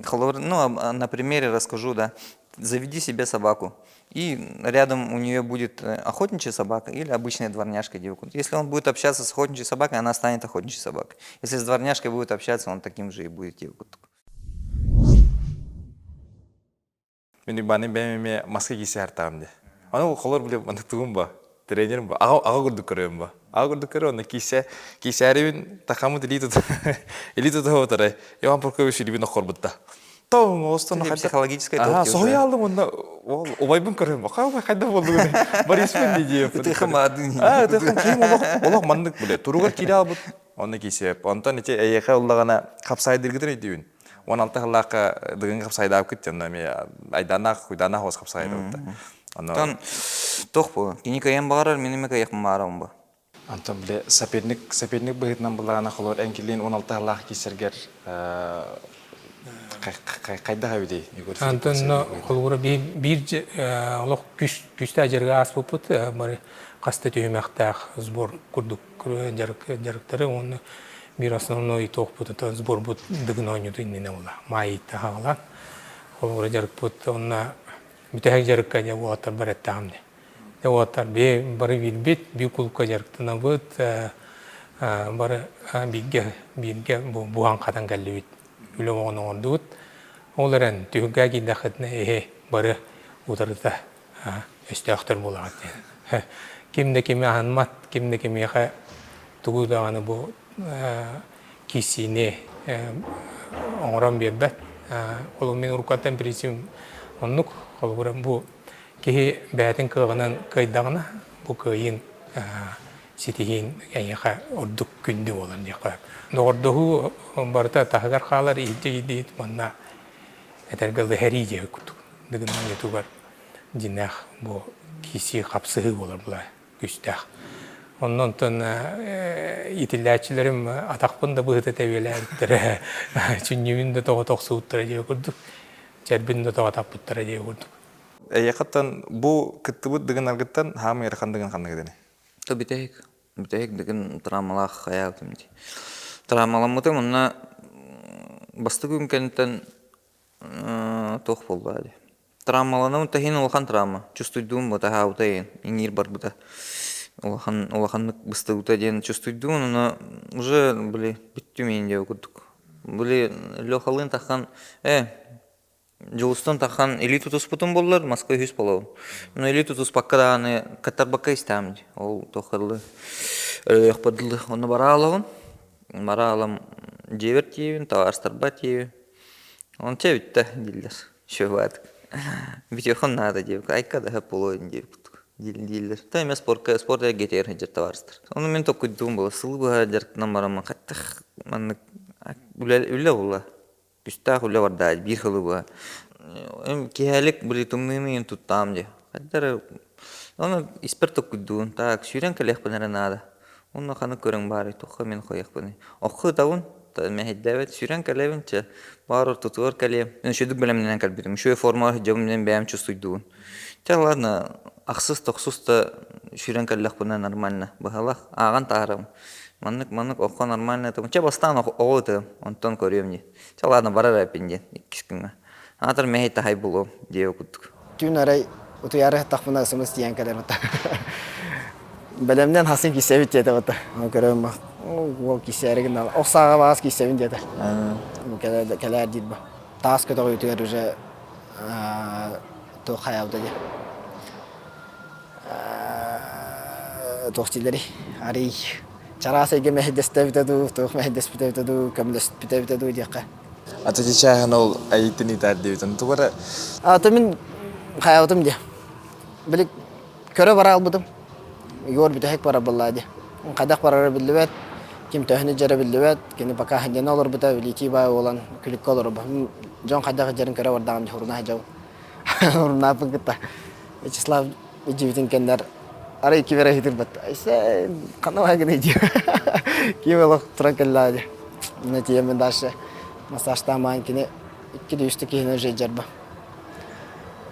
холобура, ну, на примере расскажу, да. Заведи себе собаку. И рядом у нее будет охотничья собака или обычная дворняжка девку. Если он будет общаться с охотничьей собакой, она станет охотничьей собакой. Если с дворняжкой будет общаться, он таким же и будет девку. Мин Иваны бэйэм эмиэ маска киирсэ сартаҕым дии. Аны холор били маннык тугум ба, тренерим ба, аҕа аҕа курдук көрөйүм ба. Аҕа курдук көрө онно киирсэ киирсээрибин тахаммыт илии тута илии тута отарай. Иван Прокопьевич илиибин оххорбутта. Тоҥ оҕустан психологическая Аха, соһуйа алдым онно ол убайбын көрөм. Хай убай хайда болдугун Бориспын дии диэм. Ытыхым аадын. Аа, ытыхым киим олох олох маннык биле. Туругар киирэ албыт. Онно киирсиэп. Онтон ити эйиэхэ ыллаҕына хапсаайдыргытын өйдүүбүн. 16 сыллаахха дыгын хапсайдаабыккыт дьонно эмиэ айдааннаах куйдааннаах уос хапсайдабытта. Онтон туох бу? Кини кыайан баҕарар, мин эмэ кыайыахпын баҕарабын бу. Антон биле соперник соперник быһыытынан былаана холор эҥкилиин 16 сыллаах киирсэргэр хайдах эбитий Егор Антон холобура биир олох күүстээх дьарыгы ааспыппыт бары хаста түһүмэхтээх сбор курдук дьарыктары уонна биир основной итогпут это сборбут дыгын оонньууту иннинэ була маайыйтта хаалан холобура дьарыкпыт онно бүтэһик дьарыкка дьэ уолаттар бар эттэҕим дии дьэ уолаттар бии бары биирбит биир кулукка дьарыктанабыт бары бииргэ бииргэ буһан хатан кэллибит үлэ оҕону оҥордубут ол эрэн түһүлгэ киирдэххитинэ эһи бары утарыта өстөөхтөр буолаҕыт диэн. Ким да кими аһынмат, ким да кимиэхэ тугу даҕаны бу киирсиини оҥорон биэрбэт. Ол мин уруккаттан принципим оннук. Холобура, бу киһи бэйэтин кыаҕынан кыайдаҕына, бу кыайыын ситиһиин эйиэхэ ордук күндү буолар диэххэ. Доҕордоһуу барыта таһыгар хаалар, иһирдьэ манна этэргэ дылы һэрии диэки курдук. Дыгын оонньуутугар дьиҥнээх бу киирсии хапсыһыы буолар була күүстээх. Онно онтон итиллээччилэрим атахпын да быһыта тэбиэлээбиттэрэ, сүнньүбүн да тоҕо тохсубуттара диэ курдук, чэрбин да тоҕо таппыттара диэ курдук. Эйиэхэттэн бу кыттыбыт дыгынаргыттан хаамый ыарахан дыгын ханнык этини? То бүтэһик. Бүтэһик дыгын травмалаах хайаабытым дии. Травмаламмытым онно бастакы күн кэнниттэн Туох буолла дии. Травмаланным таһин улахан травма. Чувствуйдуум бу таһаабыта иһин, иҥиир барбыта. Улахан улаханнык быстыбыта диэн чувствуйдуун, ону уже били бүттүм иһин диэбит курдук. Били Лехалыын таххан э Дьулустан таххан илии тутуспутум буоллар Москва үһүс буолабын. Но илии тутуспакка даҕаны кыттарбакка истэҕим дии. Ол туохха дылы өлүөхпэр дылы онно бара аалабын. Бара аалам дьиэбэр тиийэбин, табаарыстарбар тиийэбин. Онча бүттэ дииллэр. Чувак. Бүтүөххүн наада диэбит. Айка да половин диэбит дииллэр. Та эмэ спортка спорт эргитигэр сылдьар табаарыстар. Ону мин токкуйдуум була сылы быһа дьарыктанан бараммын хаттах маннык үлэ үлэ була. Күстээх үлэ барда биир сылы быһа. Киэһэлик били тымныыны туттаам дии. Хайда эрэ ону испэр токкуйдуун. Так сүүрэн кэлиэхпин эрэ наада. Уонна ханнык көрүҥ баарый, туохха мин хойуохпунуй? Охху ытабын, мэһэйдээбэт, сүүрэн кэлэбин, чэ, баар ортотугар кэлиэм. Үчүгдүк бэлэмнэнэн кэлбитим. Үчүгэй формаҕа сылдьабын диэн бэйэм чувствуйдугун. Чэ, ладно, ахсыс, тохсус да сүүрэн кэллэхпинэ нормально. Быһалах, ааҕан таһаарабын. Маннык, маннык оххо нормально ытабын. Чэ, бастаан оҕо ытыам, онтон көрүөм дии. Чэ, ладно, барар эппин диэн иккис күҥҥэ. Аатар мэһэй таһай булуом диэбит курдук. Түүн арай утуйаары сыттахпына смс тиийэн кэлэр бата. Бэлэмнэн хасын киссэбит диэтэ бата. Көрөм уол киссээри гынна. Ох сааҕа баас киссэбин диэтэ. Кэлээр диир ба. Таас көтөҕүүтүгэр уже туох хайаабыта диэ. Туох дииллэрий? Арый чараас эйгэ мэһэйдэстэбитэ дуу, туох мэһэйдэспитэ эбитэ дуу, көмөлөспүтэ эбитэ дуу диэххэ. Ата чааһын ол айыттын итаар диэбитин тугу эрэ Ата мин хайаабытым диэ. Били көрө бара албытым. Егор бүтэһик барар буоллаа дии. Хайдах барара биллибэт, ким төһөнү дьэрэ биллибэт, кини пока дьэне олорбута, Великий баай буолан күлүккэ олорбут. Дьон хайдах дьэрин көрө бардаҕым дии, хуруна сылдьабын. Хурунааппын кытта Вячеслав илдьибитин кэннэр арай ким эрэ ыһыытырбат. Айсен, ханна бааргыный дии. Ким олох туран кэллэҕэ дии. Онно тиийэммин дальше массажтаан кини икки да үстэ киһини уже дьарба.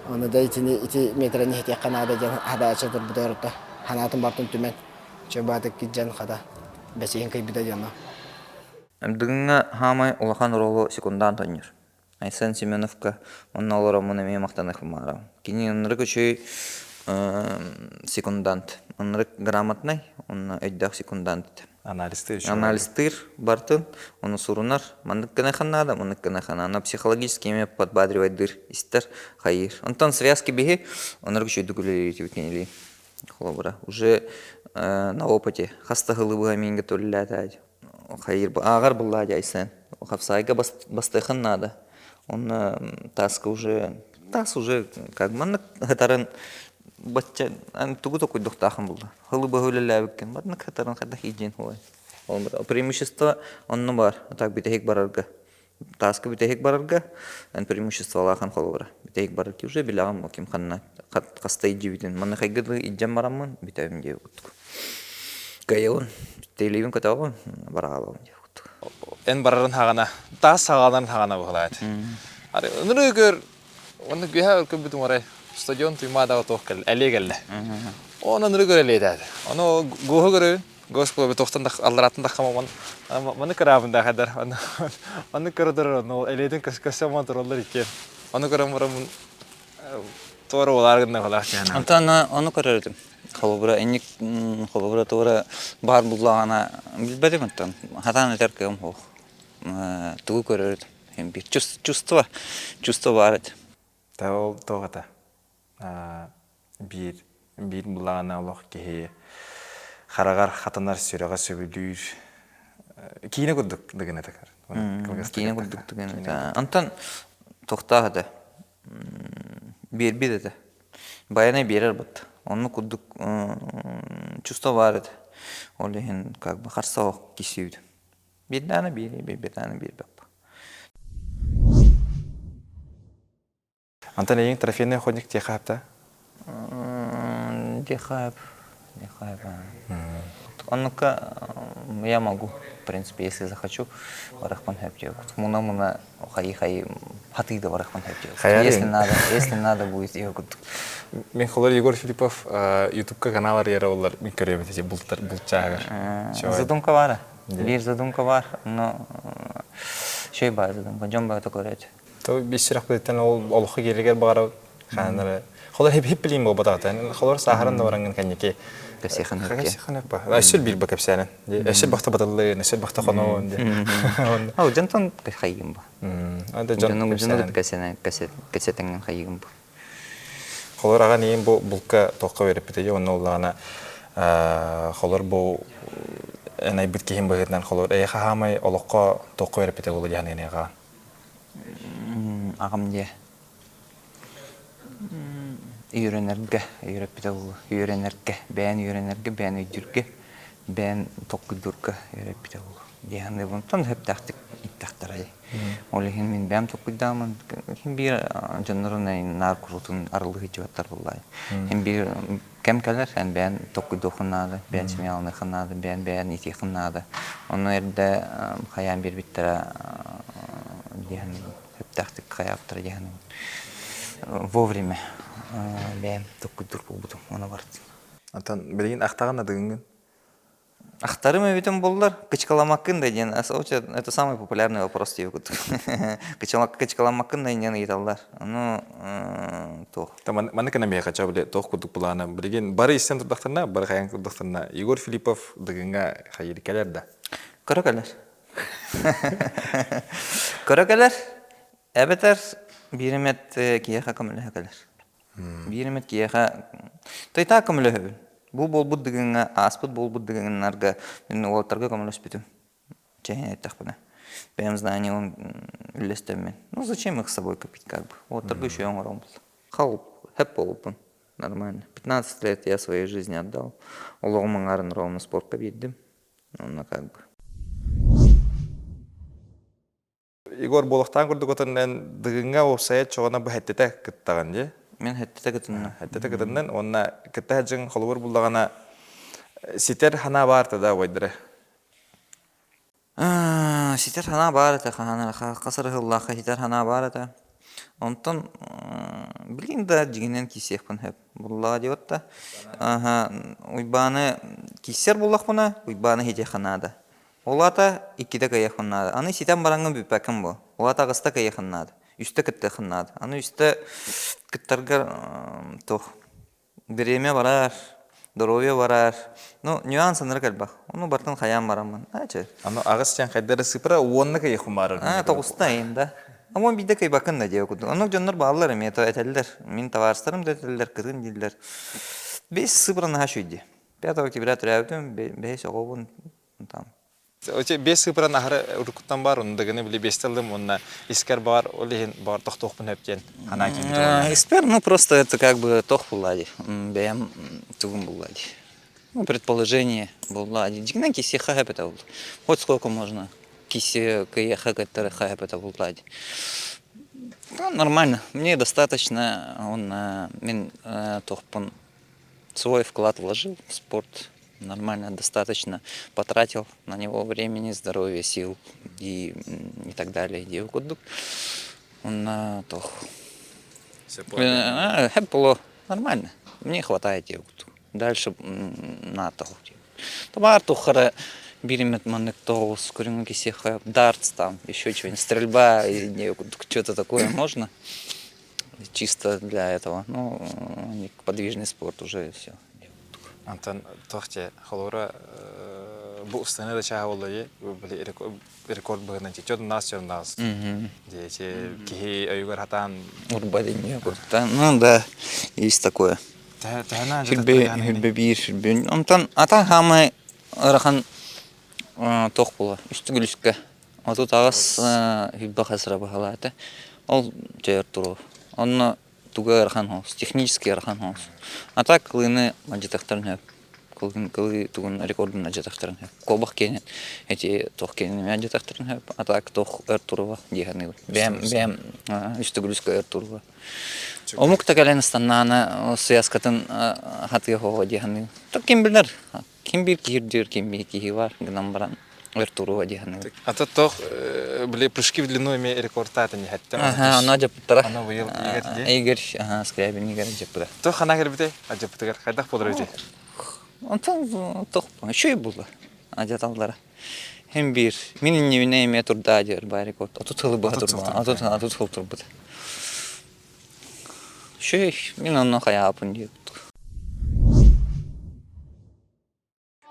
Ону да итини ити метрени иһитиэххэ наада диэн хадаача турбута орто. Ханаатын бартын түмэн чөбаатык киддьэн хата бэсиһин кыйбыта дьоно. Бүгүҥҥэ хаамай улахан оруолу секундант оонньуур. Айсен Семеновка онно олороммун эмиэ махтаныахпын баҕарабын. Кини ынырык үчүгэй секундант, ынырык грамотнай уонна өйдөөх секундант этэ. Анализтыыр үчүгэй. Анализтыыр бартын, ону сурунар, маннык гыныахха наада, маннык гыныахха наада. Психологически эмиэ подбадривайдыыр, истэр, хайыыр. Онтон связки биһи ынырык үчүгэйдик үлэлиир кинилии. Холобура, уже на опыте хас да сылы быһа миингэ төллээтэ хайыыр ааҕар буллаа дьэ Айсен. Хапсаайга бастыахын наада. Онно тааска уже таас уже как маннык хытарын бачча тугу токуйдуктаахын булла. Хылы быһа үлэлээбиккин маннык хытарын хайдах иидьин хуой. Преимущество онно бар. Так бүтэһик барарга. Тааска бүтэһик барарга эн преимуществолаахан холобура. Бүтэһик барарга уже билэҕин ким ханна хаста илдьибитин. Манна хайгы илдьэн бараммын бүтэбим диэбит курдук. Кыайабын, телебин көтөҕөбүн, бараҕалабын диэбит курдук. Эн барарын хаҕана, таас саҕаланарын хаҕана быһылаат. Ары ынырыы көр, онно күһэ көрбүтүм арай стадион Туймаадаҕа туох кэллэ, элиэ кэллэ. Оны ынырыы көр элиэтээт. Ону гуоһу көрөбүн, Господи, тохтон да аллараттан да хамаман маны кыраабын да хадар. Аны көрөдөр, ол элиэтин көсө мон тураллар икки. Аны көрөн барамын туора улаар гынна халаах диэн. Онтон ону көрөр этим. Холобура инник холобура туора баар буллаҕына билбэтим оттон хатаан этэр кыам суох. Тугу көрөр этим. Биир чувство чувство баар этэ. Та ол туох это биир биир буллаҕына олох киһи хараҕар хатанар сүрэҕэ сөбүлүүр киинэ курдук дыгын этэ. Киинэ курдук дыгын этэ. Онтон туохтаах этэ биэрбит этэ. Байанай биэрэр бат. Онну курдук чувство баар этэ. Ол иһин как бы харса ох кисийбит. Биирдээнэ биэрии, биирдээнэ биэрбэп. Антон эйиҥ трофейный охотник диэхэ хапта? Диэхэ диэхэ Оннукка я могу, в принципе, если захочу, барахпын хөп диэбит. Муна-муна хайы-хайы хатыы да барахпын хөп диэбит. Если надо, если надо будет, я курдук. Мен холор Егор Филиппов ютубка канал арыйара олар мен көрөбүт эти бултар булчаагар. Задумка бара. Биир задумка бар, но шөй бар задумка, дьон бары көрөт. То бис сүрэхпититтэн ол олоххо кииригэр баҕара хааннары холор хип хип билиим буолбатаҕа холор сааһыран да бараҥҥын кэнники кэпсиэхин кэпсиэхин өссө биир ба кэпсээнэн өссө бахта батыллыын өссө бахта хоноон Ол дьонтон хайыгым ба дьону дьону кэсэтиҥин хайыгым бу Холор аҕа ниин бу булка туохха үөрэппитэ онно уллаҕына холор бу эн айбыт киһим быһыытынан холор эйиэхэ хаамай олоххо туохха үөрэппитэ буолуо диэн аҕа Аҕам диэ үөрэнэргэ үөрэппитэ буолуо. Үөрэнэргэ, бэйэн үөрэнэргэ, бэйэн өйдүүргэ, бэйэн толкуйдуурга үөрэппитэ буолуо дии саныыбын. Оттон сөптөөхтүк ииттэхтэрэй. Ол иһин мин бэйэм толкуйдааммын иһин биир дьоннорун наар куруутун арыллыы сылдьыбаттар буоллаҕай. Иһин биир кэм кэлэр, эн бэйэн толкуйдуоххун наада, бэйэн семьяланыаххын наада, бэйэн бэйэн иитиэххин наада. Ону эрдэ хайаан биэрбиттэрэ диэн сөптөөхтүк хайаабыттара диэн вовремя бэйэм толкуйдуур буолбутум ону барытын. Антон билигин ахтаҕын адыгыҥҥын? Ахтарым эбитим буоллар, кычкаламаккын да диэн, это самый популярный вопрос диэбит курдук. Кычкаламаккын да диэн ыйыталлар. Ону туох. Маннык гына миэхэ ча били туох курдук былаана билигин бары истэн турдахтарына, бары хайан турдахтарына Егор Филиппов Дыгыҥҥа хайыр кэлэр да? Көрө кэлэр. Көрө кэлэр. Эбэтэр биир эмэт киһиэхэ көмөлөһө кэлэр. Биир эмит киһиэхэ тайтаа көмөлөһөбүн. Бу буолбут дыгыҥҥа, ааспыт буолбут дыгыннарга мин уолаттарга көмөлөспүтүм. Чэһин эттэхпинэ. Бэйэм знанием үллэстэммин. Ну зачем их с собой копить как бы? Уолаттарга еще оҥорон булла. Хал, хэп буолбуппун. Нормально. 15 лет я своей жизни отдал. Олоҕум аҥаарын ровно спортка биэрдим. Онно как бы. Егор буолуохтаан курдук отоннен Дыгыҥҥа уопсайа чоҕуна бу хэттэтэ кыттаҕын дии. Мин хэттэтэ кытынным. Хэттэтэ кытыннын уонна кытта сылдьыҥ холобур буллаҕына ситэр ханаа баар да убайдары. Ситэр санаа баар этэ хаһан эрэ хас эрэ сыллаахха ситэр санаа баар этэ. Онтон билигин да дьиҥинэн киирсиэхпин сөп буоллаҕа диэбит да. Уйбааны киирсэр буоллахпына, Уйбааны ситиэххэ наада. Ол аата иккитэ кыайыахпын наада. Аны ситэн бараҥҥын бүппэккин буо. Ол аата аҕыста кыайыаххын наада. Үстэ кыттыаххын наада. Аны үстэ кыттаргар туох Бириэмэ барар, доруобуйа барар. Ну, нюанс ынырык элбэх. Ону барытын хайаан бараммын. Аа, чэ. Аны аҕыс диэн хайда эрэ сыпыра уонна кыйахым баарар. Аа, тоҕуста эйин да. Уон биирдэ кыйбаккын да диэ курдук. Оннук дьоннор бааллар эмиэ то этэллэр. Мин табаарыстарым да этэллэр, кытын дииллэр. Бэс сыпыра наһаа үчүгэй дии. 5 октября төрөөбүтүм, бэһис оҕобун там Бэс сыыпыран аһары уруккуттан баар, онно даганы били биэстэ ыллым уонна искэр баар, ол иһин баар тохтуохпун сөп диэн санаа киирбит. Испэр, ну просто это как бы тох буолла дии. Бэйэм тугум буолла дии. Ну, предположение буолла дии. Дьиҥинэн киси хаһап это был. Хоть сколько можно киси кыеха кыттары хаһап это буолла дии. Ну, нормально. Мне достаточно. Он мин тохпун свой вклад вложил в спорт нормально, достаточно потратил на него времени, здоровья, сил и, и так далее. Диэбит курдук. Онно туох было нормально. Мне хватает диэбит Дальше на того. Табаар туххара биримет маннык тоҕус көрүҥү кисиэхэ дартс там еще что-нибудь стрельба что-то такое можно чисто для этого ну подвижный спорт уже все Антон туох дьэ холобура бу устаны да чааһа буолла дии били рекорд быһыынан чет нас чет нас дии киһи өйүгэр хатаан урба дэнье курта ну да есть такое сүрбэ сүрбэ биир сүрбэ онтон ата хаамай ыарахан туох буола үстүгүлүскэ 38 сүрбэ хасыра баһалаата ол чөйөр туруо онно туга ыарахан соҕус, технически ыарахан соҕус. А так кылыыны мадьытахтарын сөп. Кылын кылыы тугун рекордун мадьытахтарын сөп. Куобах киэнин эти туох киэнин мадьытахтарын сөп. А так туох өр туруга дии саныыбын. Бэйэм бэйэм үс төгүлүскэ өр туруга. Омук да кэлэн ыстаннаана связкатын хатыа хоҕо дии саныыбын. То ким билэр Ким биир киһирдиир, ким биир киһи бар гынан баран өр туруо дии саныыбын. Ата тох били прыжки в длину эмиэ рекордтаатын иһэттэ. Аха, аны дьаппыттара. Аны быйыл Игорь дии. Игорь, аха, Скрябин Игорь дьаппыта. Тох хана кэлбитэй адьаппытыгар хайдах буолар эбитий? Онтон тох үчүгэй буолла адьаталлара. Хем биир мин иннибинэ эмиэ турда диэр баа рекорд. 30 сылы быһа турба. 30 30 сыл турбут. Үчүгэй, мин онно хайаапын диэбит.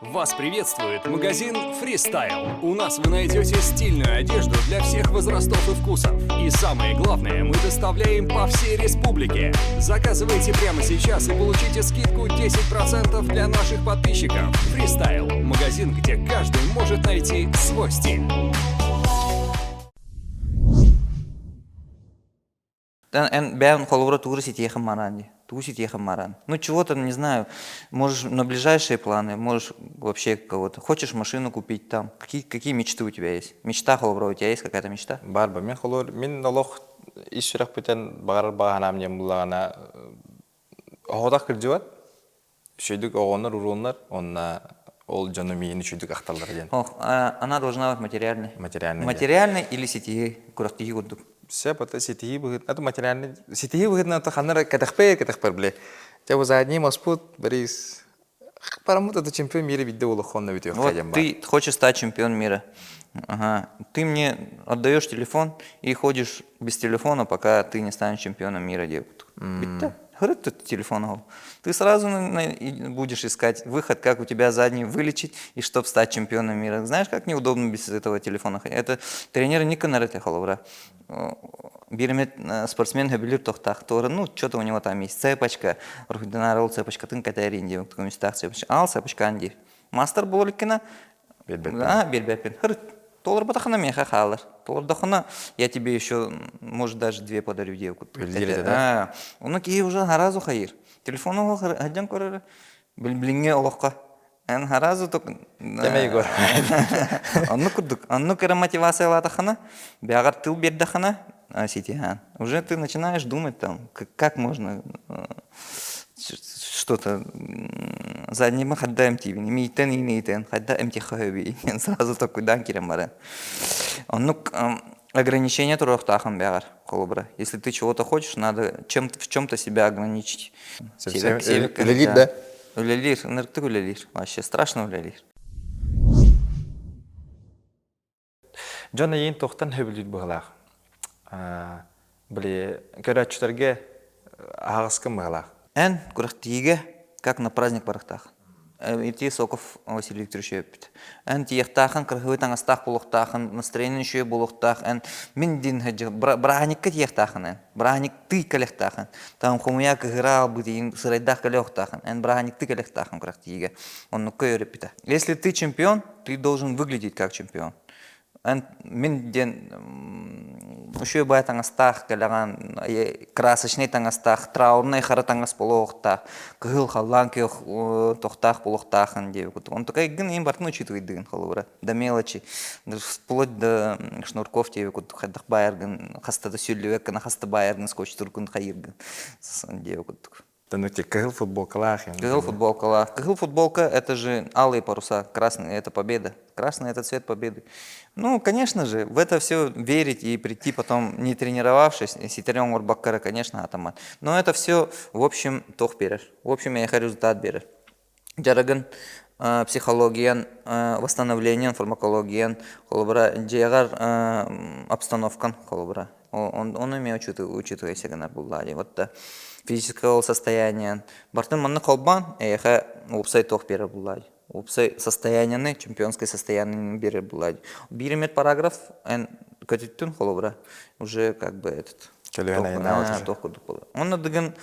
Вас приветствует магазин Freestyle. У нас вы найдете стильную одежду для всех возрастов и вкусов. И самое главное, мы доставляем по всей республике. Заказывайте прямо сейчас и получите скидку 10% для наших подписчиков. Freestyle – магазин, где каждый может найти свой стиль. Эн бэйэн холобура тугу ситиэхин мараан дии. Тугу ситиэхин мараан. Ну чего-то, не знаю, можешь на ближайшие планы, можешь вообще кого-то. Хочешь машину купить там. Какие, какие мечты у тебя есть? Мечта холобура, у тебя есть какая-то мечта? Бар ба мен холобур мин олох ис сүрэхпитэн баҕарар баҕанаам диэн буллаҕына оҕотох кырдьыбат үчүгдүк оҕонор урууннар онна ол дьону миигин үчүгдүк ахталлар диэн. Ох, она должна быть материальной. Материальной. Материальной или ситиһи, күрэхтиһии курдук. Сөп, это ситиһии быһыт, это материальный ситиһии быһытынан то ханна кэтэхпэ кэтэхпэр биле. Те задний Моспут, Борис, парамут это чемпион мира виде улахан на Вот ты хочешь стать чемпион мира. Ага. Ты мне отдаешь телефон и ходишь без телефона, пока ты не станешь чемпионом мира, девушка. Mm. Говорит, тут телефон. Ты сразу будешь искать выход, как у тебя задний вылечить, и чтобы стать чемпионом мира. Знаешь, как неудобно без этого телефона ходить? Это тренер Ника Нарете холобура. Биир эмит спортсмен сөбүлүүр тохтаах туора, ну, что-то у него там есть цепочка, уруһуйданаар ол цепочкатын кэтээрин диэн көмүстээх цепочка, ал цепочкаан диир. Мастер буолар иккина, биэрбэппин. Хырыт, толорботахына миэхэ хаалар. Толордохуна я тебе еще, может, даже две подарю девку. Да? Ону киһи уже сразу хайыр. Телефону хадьан көрөр, билиҥҥи олоххо Эн сразу только... Тэме Егор. Оннук курдук. Оннук эрэ мотивациялаатаххына, бэҕэр тыл биэрдэххинэ, ситиһэн. Уже ты начинаешь думать там, как можно что-то Заднийбын хайда эмтиибин, имииттэн иин хайда эмтиэххэ сөбүй сразу толкуйдаан киирэн баран. Оннук ограничение туруохтаахын бэҕэр, холобура. Если ты чего-то хочешь, надо чем в чем-то себя ограничить. Үлэлиир да? Үлэлиир, ынырыктык үлэлиир. Вообще страшно үлэлиир. Дьон эйиин туохтан сөбүлүүр быһыылаах? Били көрөөччүлэргэ аһаҕаскын быһыылаах. Эн күрэхтиигэ как на праздник барыахтаах. Ити Соков Василий Викторович өйөппүт. Эн тиийиэхтаахын, кырһыбыт таҥастаах буолуохтаахын, настроение үчүгэй буолуохтаах. Эн мин диэн бырааһынньыкка тиийиэхтаахын эн. Бырааһынньыктыы кэлиэхтаахын. Там хомуйа кыһыра албыт иин сырайдаах кэлиэхтаахын. Эн бырааһынньыктыы кэлиэхтаахын күрэхтиигэ. Оннукка өйөппүтэ. Если ты чемпион, ты должен выглядеть как чемпион. Эн мин диэн үчүгэй баай таҥастаах кэлэҕэн красочный таҥастаах, траурнай хара таҥас буолуохтаах, кыһыл халлаан күөх тохтаах буолуохтаахын диэбит. Онтукайгын иин бартын учитывайдыгын холобура. До мелочи, вплоть до шнурков диэбит курдук хайдах баайаргын хаста да сүллүбэккин хаста баайаргын скотчтургун хайыыргын диэбит курдук. Ну, те кыһыл футболкалаах. Кыһыл футболкалаах. Кыһыл футболка – это же алые паруса, красный – это победа. Красный – это цвет победы. Ну, конечно же, в это все верить и прийти потом, не тренировавшись, ситэри оҥорбокко, конечно, атаман. Но это все, в общем, туох биэрэр. В общем, я результат биэрэр. Дьарыгын психологиян, восстановлением, фармакологиян, холобура, дьиэҕэр обстановкан, холобура. Он эмиэ учитывайся гынар булла дии. Вот да физическое состояние. Бартын манна холбаан, эйэхэ уопсай туох биэрэр булла дии. Уопсай состояниены, чемпионское состояние биэрэр булла дии. Биир эмит параграф эн көтүттүн холобура уже как бы этот туох курдук буолар. Онно дыгын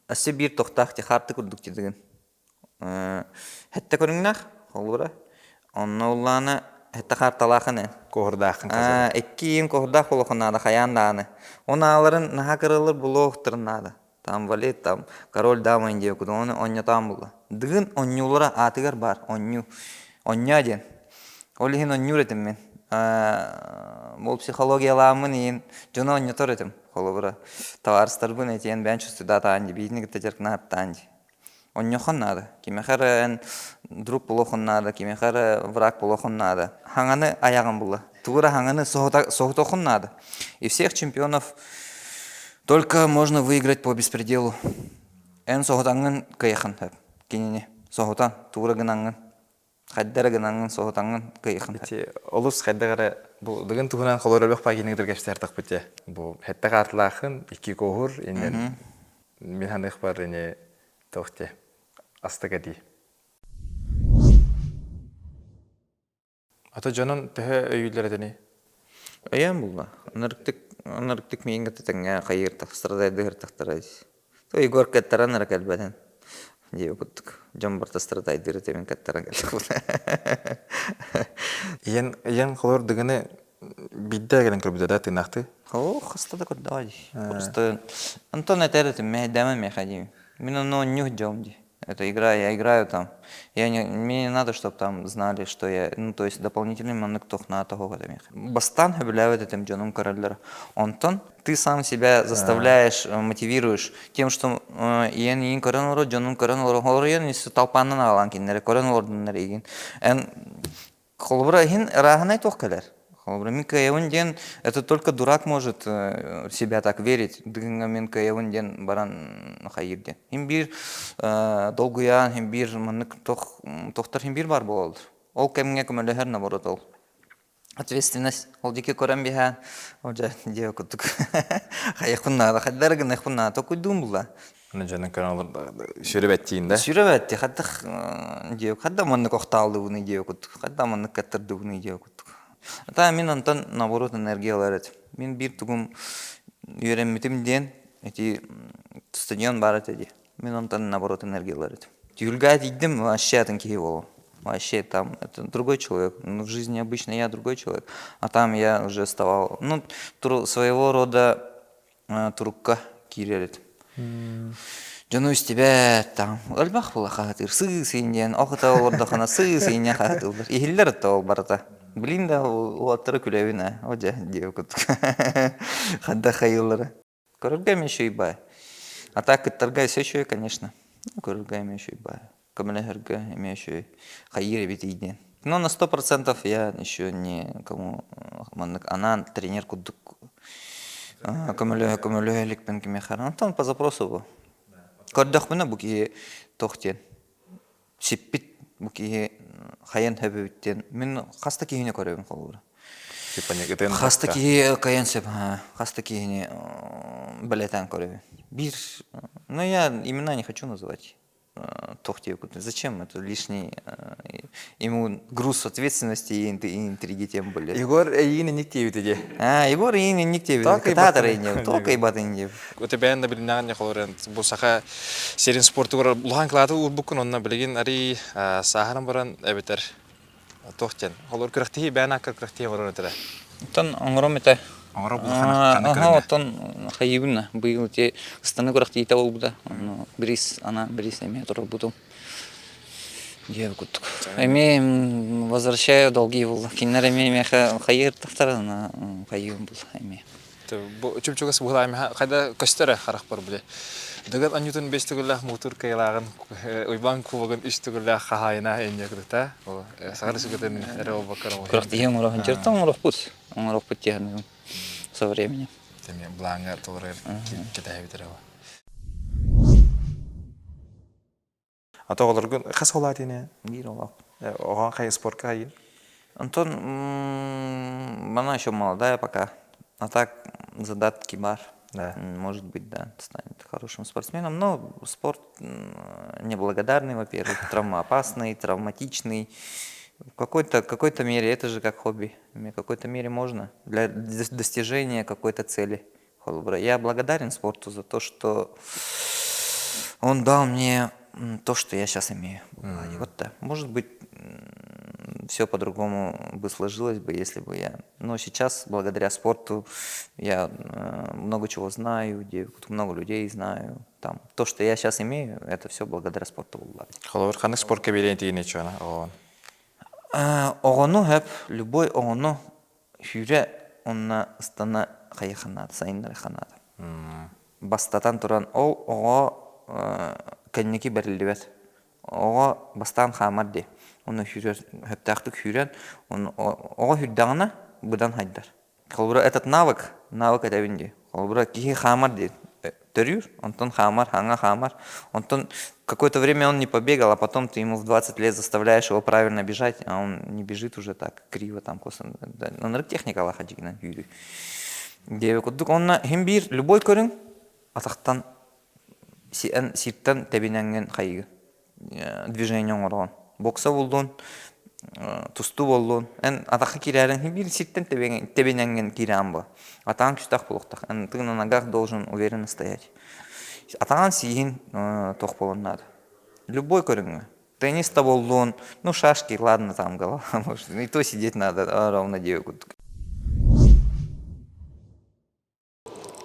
өссө биир тохтаах ти хаарты курдук ти дыгын. Хэттэ көрүҥнээх холобура. Онно уллаана хэттэ хаарталаахын эн. Куоһурдааххын Икки иин куоһурдаах буолуохун наада хайаан даҕаны. Он ааларын наһаа кыралар булуохтарын наада. Там валет, там король дама индия куду оны онньотоон булла. Дыгын онньуулара аатыгар баар онньуу. Онньоо диэн. Ол иһин онньуур этим мин. Ол психологиялааммын иһин дьону онньотор этим. Холобура, табаарыстарбын этиэн бэйэн чувствуйдаатаан дии, биитини кытта дьарыктанааттаан дии. Онньоххун наада. Кимиэхэ эрэ эн друг буолуоххун наада, кимиэхэ эрэ враг буолуоххун наада. Хаҥаны айаҕын була. Тугу эрэ хаҥаны соһутуоххун наада. И всех чемпионов только можно выиграть по беспределу. Эн соһутаҥҥын кыайаххын сөп. Кинини соһутан, тугу эрэ гынаҥҥын. Хайда эрэ гынаҥҥын соһутаҥҥын кыайаххын Ити олус хайдах эрэ бу дыгын туһунан холор өлөх паагиныг кэпсээр те. Бу хэтте хаартылаахын икки куоһур иннен мин ханых бар ини тоох те астык эдии. Ата дьонун төһө өйүүллэр этини? Өйөөн булла. Ынырыктык ынырыктык миигин кытта тэҥҥэ хайыыртах страдайдыыртахтара То Егор кыттаран эрэ кэлбэтин диэбит курдук. Дьон барыта страдайдыыр этибин кыттаран кэллэ. Ийэн ийэн холор дыгыны биирдэ кэлэн көрбүтэ да тыынаахтыы? Оо, хаста да көрдөҕө дии. Просто Антон этэр этим, мэһэйдээмэ миэхэ диибин. Мин онно оонньуу сылдьабын дии. Это игра, я играю там. Я не, мне не надо, чтобы там знали, что я, ну, то есть дополнительный маннык туох наада тоһуга миэхэ. Бастаан сөбүлээбэт этим дьонум көрөллөр. Онтон ты сам себя заставляешь, мотивируешь тем, что иэн иин көрөн олорор, дьонум көрөн олорор, олоруйан талпааннан аҕалаан кинилэри көрөн олордуннар игин. Эн Холобура иһин ырааһынай туох кэлэр? Холобура мин кыайабын диэн это только дурак может себя так верить. Дыгыҥҥа мин кыайабын диэн баран хайыыр диэн. Хин биир долгуйаан, хин биир маннык тохтор хин биир бар буолаллар. Ол кэмҥэ көмөлөһөр наоборот ол. Ответственность ол диэки көрөн биһээн, ол дьэ диэ курдук хайыахпын наада, хайдары гыныахпын наада, токуйдуум булла. Аны дьонун көрөн олор сүрүбэттиин да? Сүрүбэтти, хайдах диэ, хайда маннык охтааллыбыный диэ курдук, хайда маннык каттардыбыный диэ курдук. Ата мин онтон наоборот энергия ылар этим. Мин биир тугум үөрэммитим диэн ити стадион баар этэ дии. Мин онтон наоборот энергия ылар этим. Түүлгэ тиийдим, вообще атын киһи буолуом. Вообще там это другой человек. Ну, в жизни обычно я другой человек, а там я уже вставал, ну, своего рода турукка киирэр этим. Дьону истибэт там элбэх була хаһытыыр сыы-сыын диэн охота олордохуна сыы-сыын диэн хаһытыыллар. Иһиллэр это ол барыта. Блин да уолаттары күлэбин ээ. О дьэ диэбит курдук. Хадда хайыыллара. Көрөргө эмиэ үчүгэй баай. А так кыттарга өссө үчүгэй, конечно. Көрөргө эмиэ үчүгэй баай. Көмөлөһөргө эмиэ үчүгэй хайыыр эбитий диэн. Но на 100% я еще никому маннык анаан тренер курдук көмөлөһө көмөлөһө иликпин кимиэхэ. Онтон по запросу бу. Көрдөхпүнэ бу киһи туох диэн сиппит бу киһи хайан сөбүбүт диэн мин хас да киһини көрөбүн холобура. Хас да киһи кайан сөп хас да киһини бэлэтэн көрөбүн. Биир, ну я имена не хочу называть. Туох диэбиккин зачем это лишний ему груз ответственности и интриги тем более. Егор эйиин инник диэбитэ дии. А, Егор эйиин инник диэбитэ. Кытаатар эйиин только ибатын диэбит. Өтөбээн да билиннэҕин холорен бу саха сирин спортугар улахан кылааты уурбуккун онно билигин арый сааһыран баран эбэтэр туох диэн холор күрэхтэһии бээн аккар күрэхтэһии оҥорон этэрэ. Оттон оҥором этэ. Оҥоро булахан Аха, оттон хайыыбын быйыл ити ыстаны күрэхтиитэ буолбута. Онно бирис ана бирис эмиэ турарбутум. Диэбит курдук. Эмиэ возвращаю долги булла. Кинилэр эмиэ миэхэ хайыыр тахтарына хайыым булла эмиэ. Бу чуп-чугас быһылаан хайда көстөр харахпар били. Дыгын анньутун бес төгүллээх муутур кыйылааҕын Уйбаан кубогын үс төгүллээх хаһаайына инньэ кытта. Ол саҕар сүгэтин эрэ болбаккар Күрэхтэһии оҥороһун чертон оҥорохпут. Оҥорохпут диэн со временем. Тэми былааҥҥа толорор кэтэһэбит эрэ. Ата оҕолоргун хас оҕолоох ини? Биир оҕолоох. Оҕоҥ хайа спортка хайын? Антон она еще молодая пока. А так задатки бар. Да. Может быть, да, станет хорошим спортсменом. Но спорт неблагодарный, во-первых, травмоопасный, травматичный. В какой-то, какой-то мере это же как хобби. В какой-то мере можно для достижения какой-то цели. Я благодарен спорту за то, что он дал мне то, что я сейчас имею. Mm. Вот да. Может быть, все по-другому бы сложилось бы, если бы я... Но сейчас, благодаря спорту, я много чего знаю, много людей знаю. Там, то, что я сейчас имею, это все благодаря спорту Холобур, ханнык спортка биэрэн тиийин чуона оҕон? Оҕону хөп, любой оҕону Сүүрэ уонна ыстана хайыханаата, сайыннары ханаата. Бастатан туран, ол оҕо кэнники бэриллибэт. Оҕо бастаан хаамар дии. Уонна сүүрэр, сөптөөхтүк сүүрэн, оҕо сүүрдэҕинэ быдан хайдар. Холобура, этот навык, навык этэбин дии. Холобура, киһи хаамар дии. Төрүүр, онтон хаамар, хаҥа хаамар. Онтон какое-то время он не побегал, а потом ты ему в 20 лет заставляешь его правильно бежать, а он не бежит уже так криво там косо. Оннук техникалаах дьигинэн сүүрүү. Диэби курдук онно иһин биир любой көрүҥ атахтан сиртэн тэбинэҥҥин хайыы движение оҥороҕун. Бокса буллун, тустуу буоллун, эн атахха киирээрин биир сиртэн тэбинэҥҥин киирэҕин буо. Атаҕын күүстээх буолуохтаах. Эн ты на ногах должен уверенно стоять. Атаҕын сииһин туох буолуон наада. Любой көрүҥҥэ. Теннис да буоллун, ну шашки, ладно там голова, может, и то сидеть надо ровно диэбит курдук.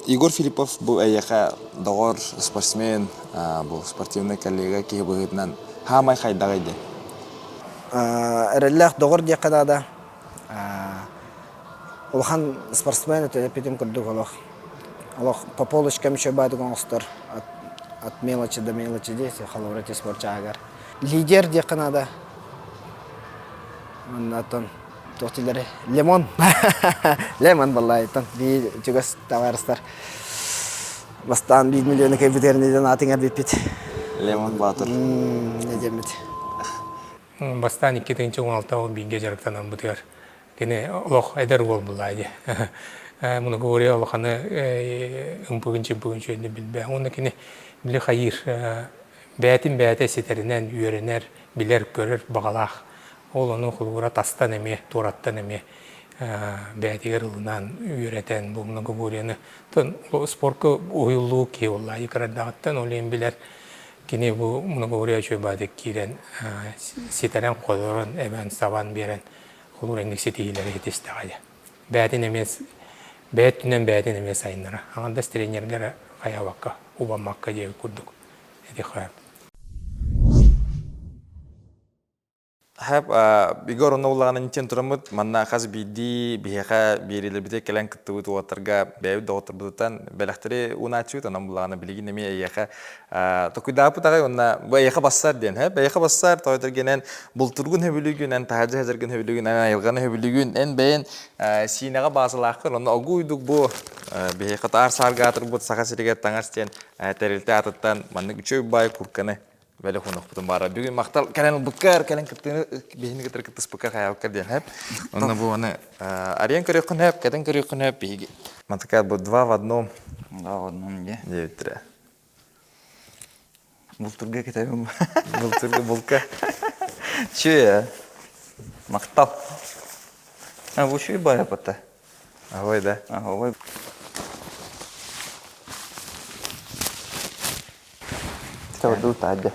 Егор Филиппов бу эйиэхэ доҕор, спортсмен, бу спортивнай коллега киһи быһыытынан хаамай хайдаҕый диэн? Эрэллээх доҕор диэххэ наада. Улахан спортсмен этэ эппитим курдук олох олох по полочкам еще баадык оҥостор от, от мелочи до мелочи дии холобура ити спорт чааһыгар. Лидер диэххэ наада. Уонна оттон туох дииллэрий лимон лемон баллаайтан биир чугас табаарыстар бастаан биир миллиону кэйбитэрин аатын эрбиппит Лемон Баатыр не диэммит Бастаан 2016 ол бииргэ дьарыктанарбытыгар кини олох эдэр уол булаа дии. Многоборье улаханы ымпыгын-чымпыгын үчүгэйдик билбэт. Уонна кини били хайыыр бэйэтин бэйэтэ ситэринэн үөрэнэр, билэр-көрөр баҕалаах. Ол ону холобура тастан эмиэ, туораттан эмиэ бэйэтигэр ылынан үөрэтэн бу многоборьены спорка уһуйуллуу киһи буолла. Кыраддаҕыттан ол иһин билэр кини бу многоборье үчүгэй баҕайытык киирэн ситэрэн-хоторон, эбэн-сабан биэрэн холобура инник ситиһиилэри ситистэҕэ дии. Бэйэтин эмиэ бэйэ өттүнэн бэйэтин эмиэ сайыннара. Аҥардас тренергэ эрэ хайаабакка, убаммакка диэбит курдук ити хайа. Хэп Егор онно буллаҕына интен тураммыт манна хас биирдии биһиэхэ биэриилэрбитигэр кэлэн кыттыбыт уолаттарга бэйэбит доҕотторбутуттан бэлэхтэри уунааччыбыт онон буллаҕына билигин эмиэ эйиэхэ токуйдааппыт аҕай уонна бу эйиэхэ бассар диэн хэп эйиэхэ бассар тоойторгенэн бултургун хөбүлүгүн эн таһырдьа сылдьаргын хөбүлүгүн эн айылҕаны хөбүлүгүн эн бэйэн сиинэҕэ баазалааххын онно огуйдук бу биһиэхэ таар саарга аатырбыт Саха сиригэр таҥас диэн тэрилтэ аатыттан маннык үчүгэй баай курканы Бэлэх хонохпутун баара. Бүгүн махтал кэлэн ылбыккар, кэлэн кыттыыны биһини кытары кыттыспыккар хайаабыккар диэн хэп. Онно бу аны арыйан көрүөххүн хэп, кэтэн көрүөххүн хэп биһиги. Мантыка бу два в одном. Два в одном де. Диэбиттэрэ. Бултурга кэтэбин. Бултурга булка. Че? Махтал. А бу шүй бая пата. Ой да. Ой. Торду таадя.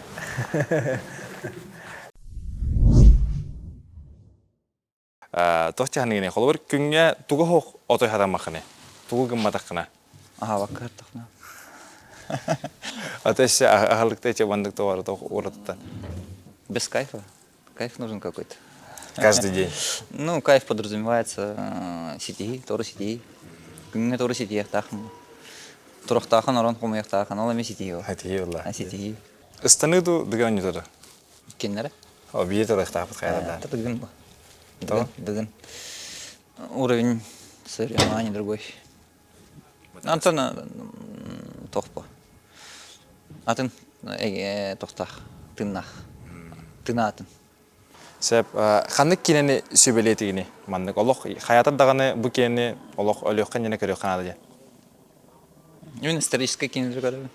Туох чаһыныгыный холобур күҥҥэ тугу хоох отой хатаммаххыный тугу гымматаххына Аһаабакка хаттахна. Ата өссө аһылыкта эче бандык товары уратыттан. Без кайфа. Кайф нужен какой-то. Каждый день. Ну, кайф подразумевается ситиһии, тору ситиһии. Күҥҥэ тору ситиһиэхтаахпын. Турахтаахан орон хомуйахтаахан, ол эмиэ ситиһии ол. Ситиһии буолла. Ситиһии. Ыстаныы ду дыгын оонньута Киннere? О, биир тылыахтаахпыт хайа да. Дыгын бу. Дыгын, дыгын. Уровень соревнований другой. Антон тохпо. Атын тохтах, тыннах. Тынаатын. Сөп. Ханнык киинэни сүбэлиэтигини маннык олох хайатар даҕаны бу киинэни олох өлүөххэ иннинэ көрүөххэ наада диэн. Именно историческое кино көрөбүн.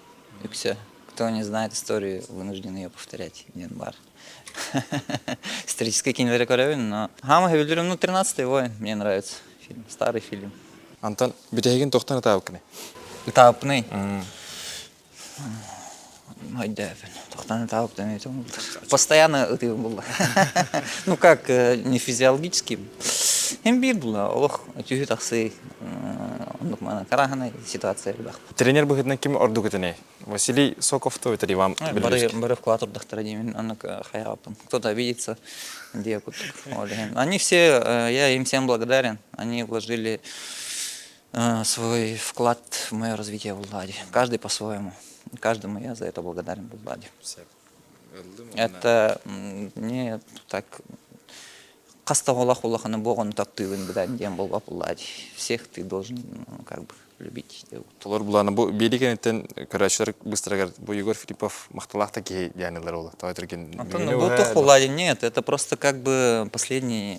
Үксэ. Кто не знает историю, вынужден ее повторять. Диэн бар. Историческое кино көрөбүн, но Хама сөбүлүүрүм, ну, 13-й воин мне нравится фильм, старый фильм. Антон, бүтэһигин тохтон ытаабыккыный? Ытаабыппыный? Өйдөөбүн. Тохтон ытаабыптан Постоянно ытыыбын булла. Ну как, не физиологически. Hem биир була, олох түһүү тахсыы оннук мана караханай ситуация элбэх. Тренер быһыытынан ким ордук этинэй? Василий Соков то это Иван Бары, бары вклад урдахтара диэмин, оннук хайааппын. Кто-то обидится, где Они все, я им всем благодарен. Они вложили свой вклад в мое развитие в Владе. Каждый по-своему. Каждому я за это благодарен в Владе. Это не так хаста олах улаханы боҕону таптыыбын быдан диэн буолбап Влади. Всех ты должен ну, как бы любить. Толор буланы бу биэри кэнниттэн көрөөччүлэр быстарыгар бу Егор Филиппов махталаах да киһи дианылар ол. Тоҕо түргэн Антон, ну, бу Влади, нет, это просто как бы последний,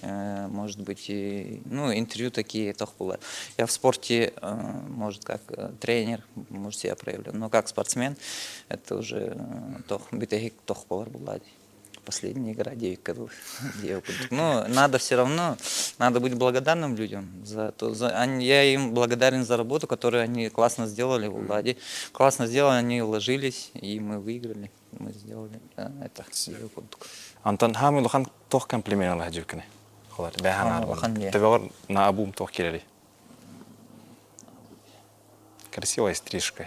может быть, и, ну, интервью такие тох было. Я в спорте, может, как тренер, может, себя проявлю, но как спортсмен, это уже тох, бүтэһик тох болар була последняя игра девять Но надо все равно, надо быть благодарным людям за то. За, они, я им благодарен за работу, которую они классно сделали в Владе. Классно сделали, они вложились, и мы выиграли. Мы сделали да, это. Антон хаамый улахан туох комплимент ала дьүккүнэ? Холар, бэһан Төбөҕөр на абум туох киирэрий? Красивая стрижка.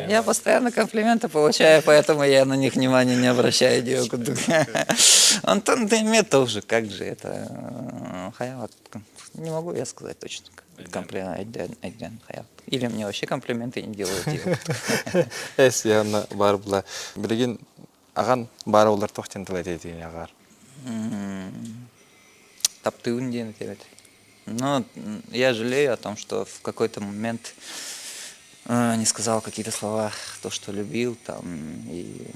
Я постоянно комплименты получаю, поэтому я на них внимания не обращаю. Антон ты тоже, как же это? Не могу я сказать точно. Комплимент, Или мне вообще комплименты не делают. Эс, я бар була. Билигин аҕан баар олар тохтен тыл этиэтигин аҕар. Таптыыбын диэн этебет. Но я жалею о том, что в какой-то момент не сказал какие-то слова, то, что любил там и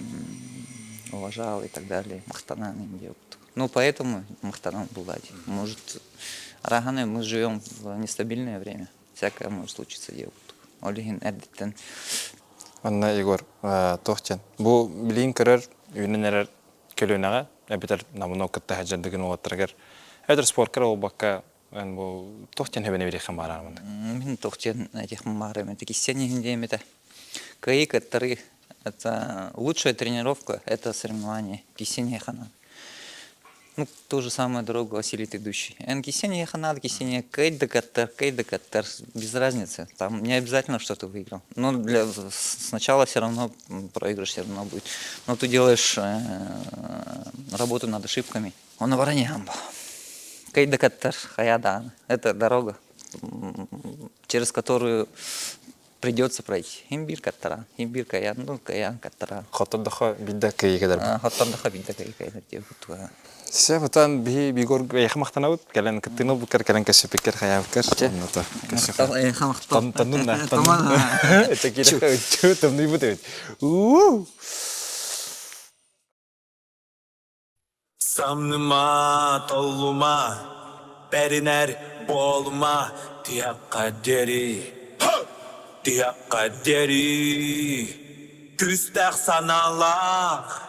уважал и так далее. Махтанан Ну, поэтому махтанан булади. Может, араханы мы живем в нестабильное время. Всякое может случиться дело. Ол иһин эрдэттэн Манна Егор туох диэн бу билигин көрөр үүнэн эрэр көлүөнэҕэ эбэтэр намыно кытта сылдьардыгын уолаттарыгар эбэтэр спорка эрэ буолбакка эн бу туох диэн сөбүнэ бириэххин баараар маннык Мин туох диэн этиэхпин баарым этэ кисиэн иһин диэм этэ. Кыайыы кыттарыы это лучшая тренировка, это соревнование. Кисиэн ханан. Ну, ту же самую дорогу осилит идущий. Эн кисения ханат, кисения кэй да каттар, кэй да каттар, без разницы. Там не обязательно, что ты выиграл. Но для, сначала все равно проигрыш все равно будет. Но ты делаешь работу над ошибками. Он обороняем. Кэй да каттар, хаядан. Это дорога, через которую придется пройти. Имбир каттара, имбир каян, ну каян каттара. Хоттордохо бидда кыйыгыдар. Хоттордохо бидда кыйыгыдар диye бутуга. Се бутан биһи Бигор эйхэ махтанабыт кэлэн кыттыны буккар кэлэн кэсипиккер хайаабыккар. Онното. Эйхэ махтан. Тоннун на. Это кирэ чу тымныйбыт эбит. У. Самныма, толлума, бэринэр буолума, тиһэххэ диэри, тиһэххэ диэри Күүстээх санаалаах,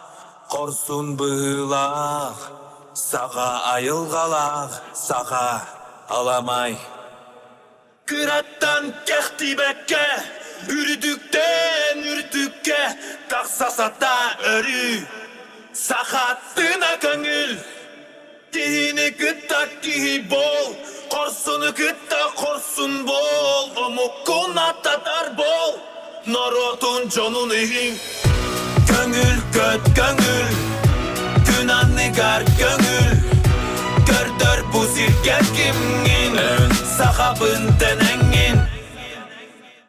хорсун быһыылаах, саха айылҕалаах, саха аламай. Кыраттан кэхтибэккэ, үрдүктэн үрдүккэ тахса сатаа өрүү. Сахаттына көҥүл, киһини кытта киһи буол, хорсуну кытта хорсун буол, омуккун аттатар буол, норуотун дьонун иһин. Көҥүл көт көҥүл, күн анныгар көҥүл, көрдөр бу сиргэ кимҥин, сахабын тэнэ.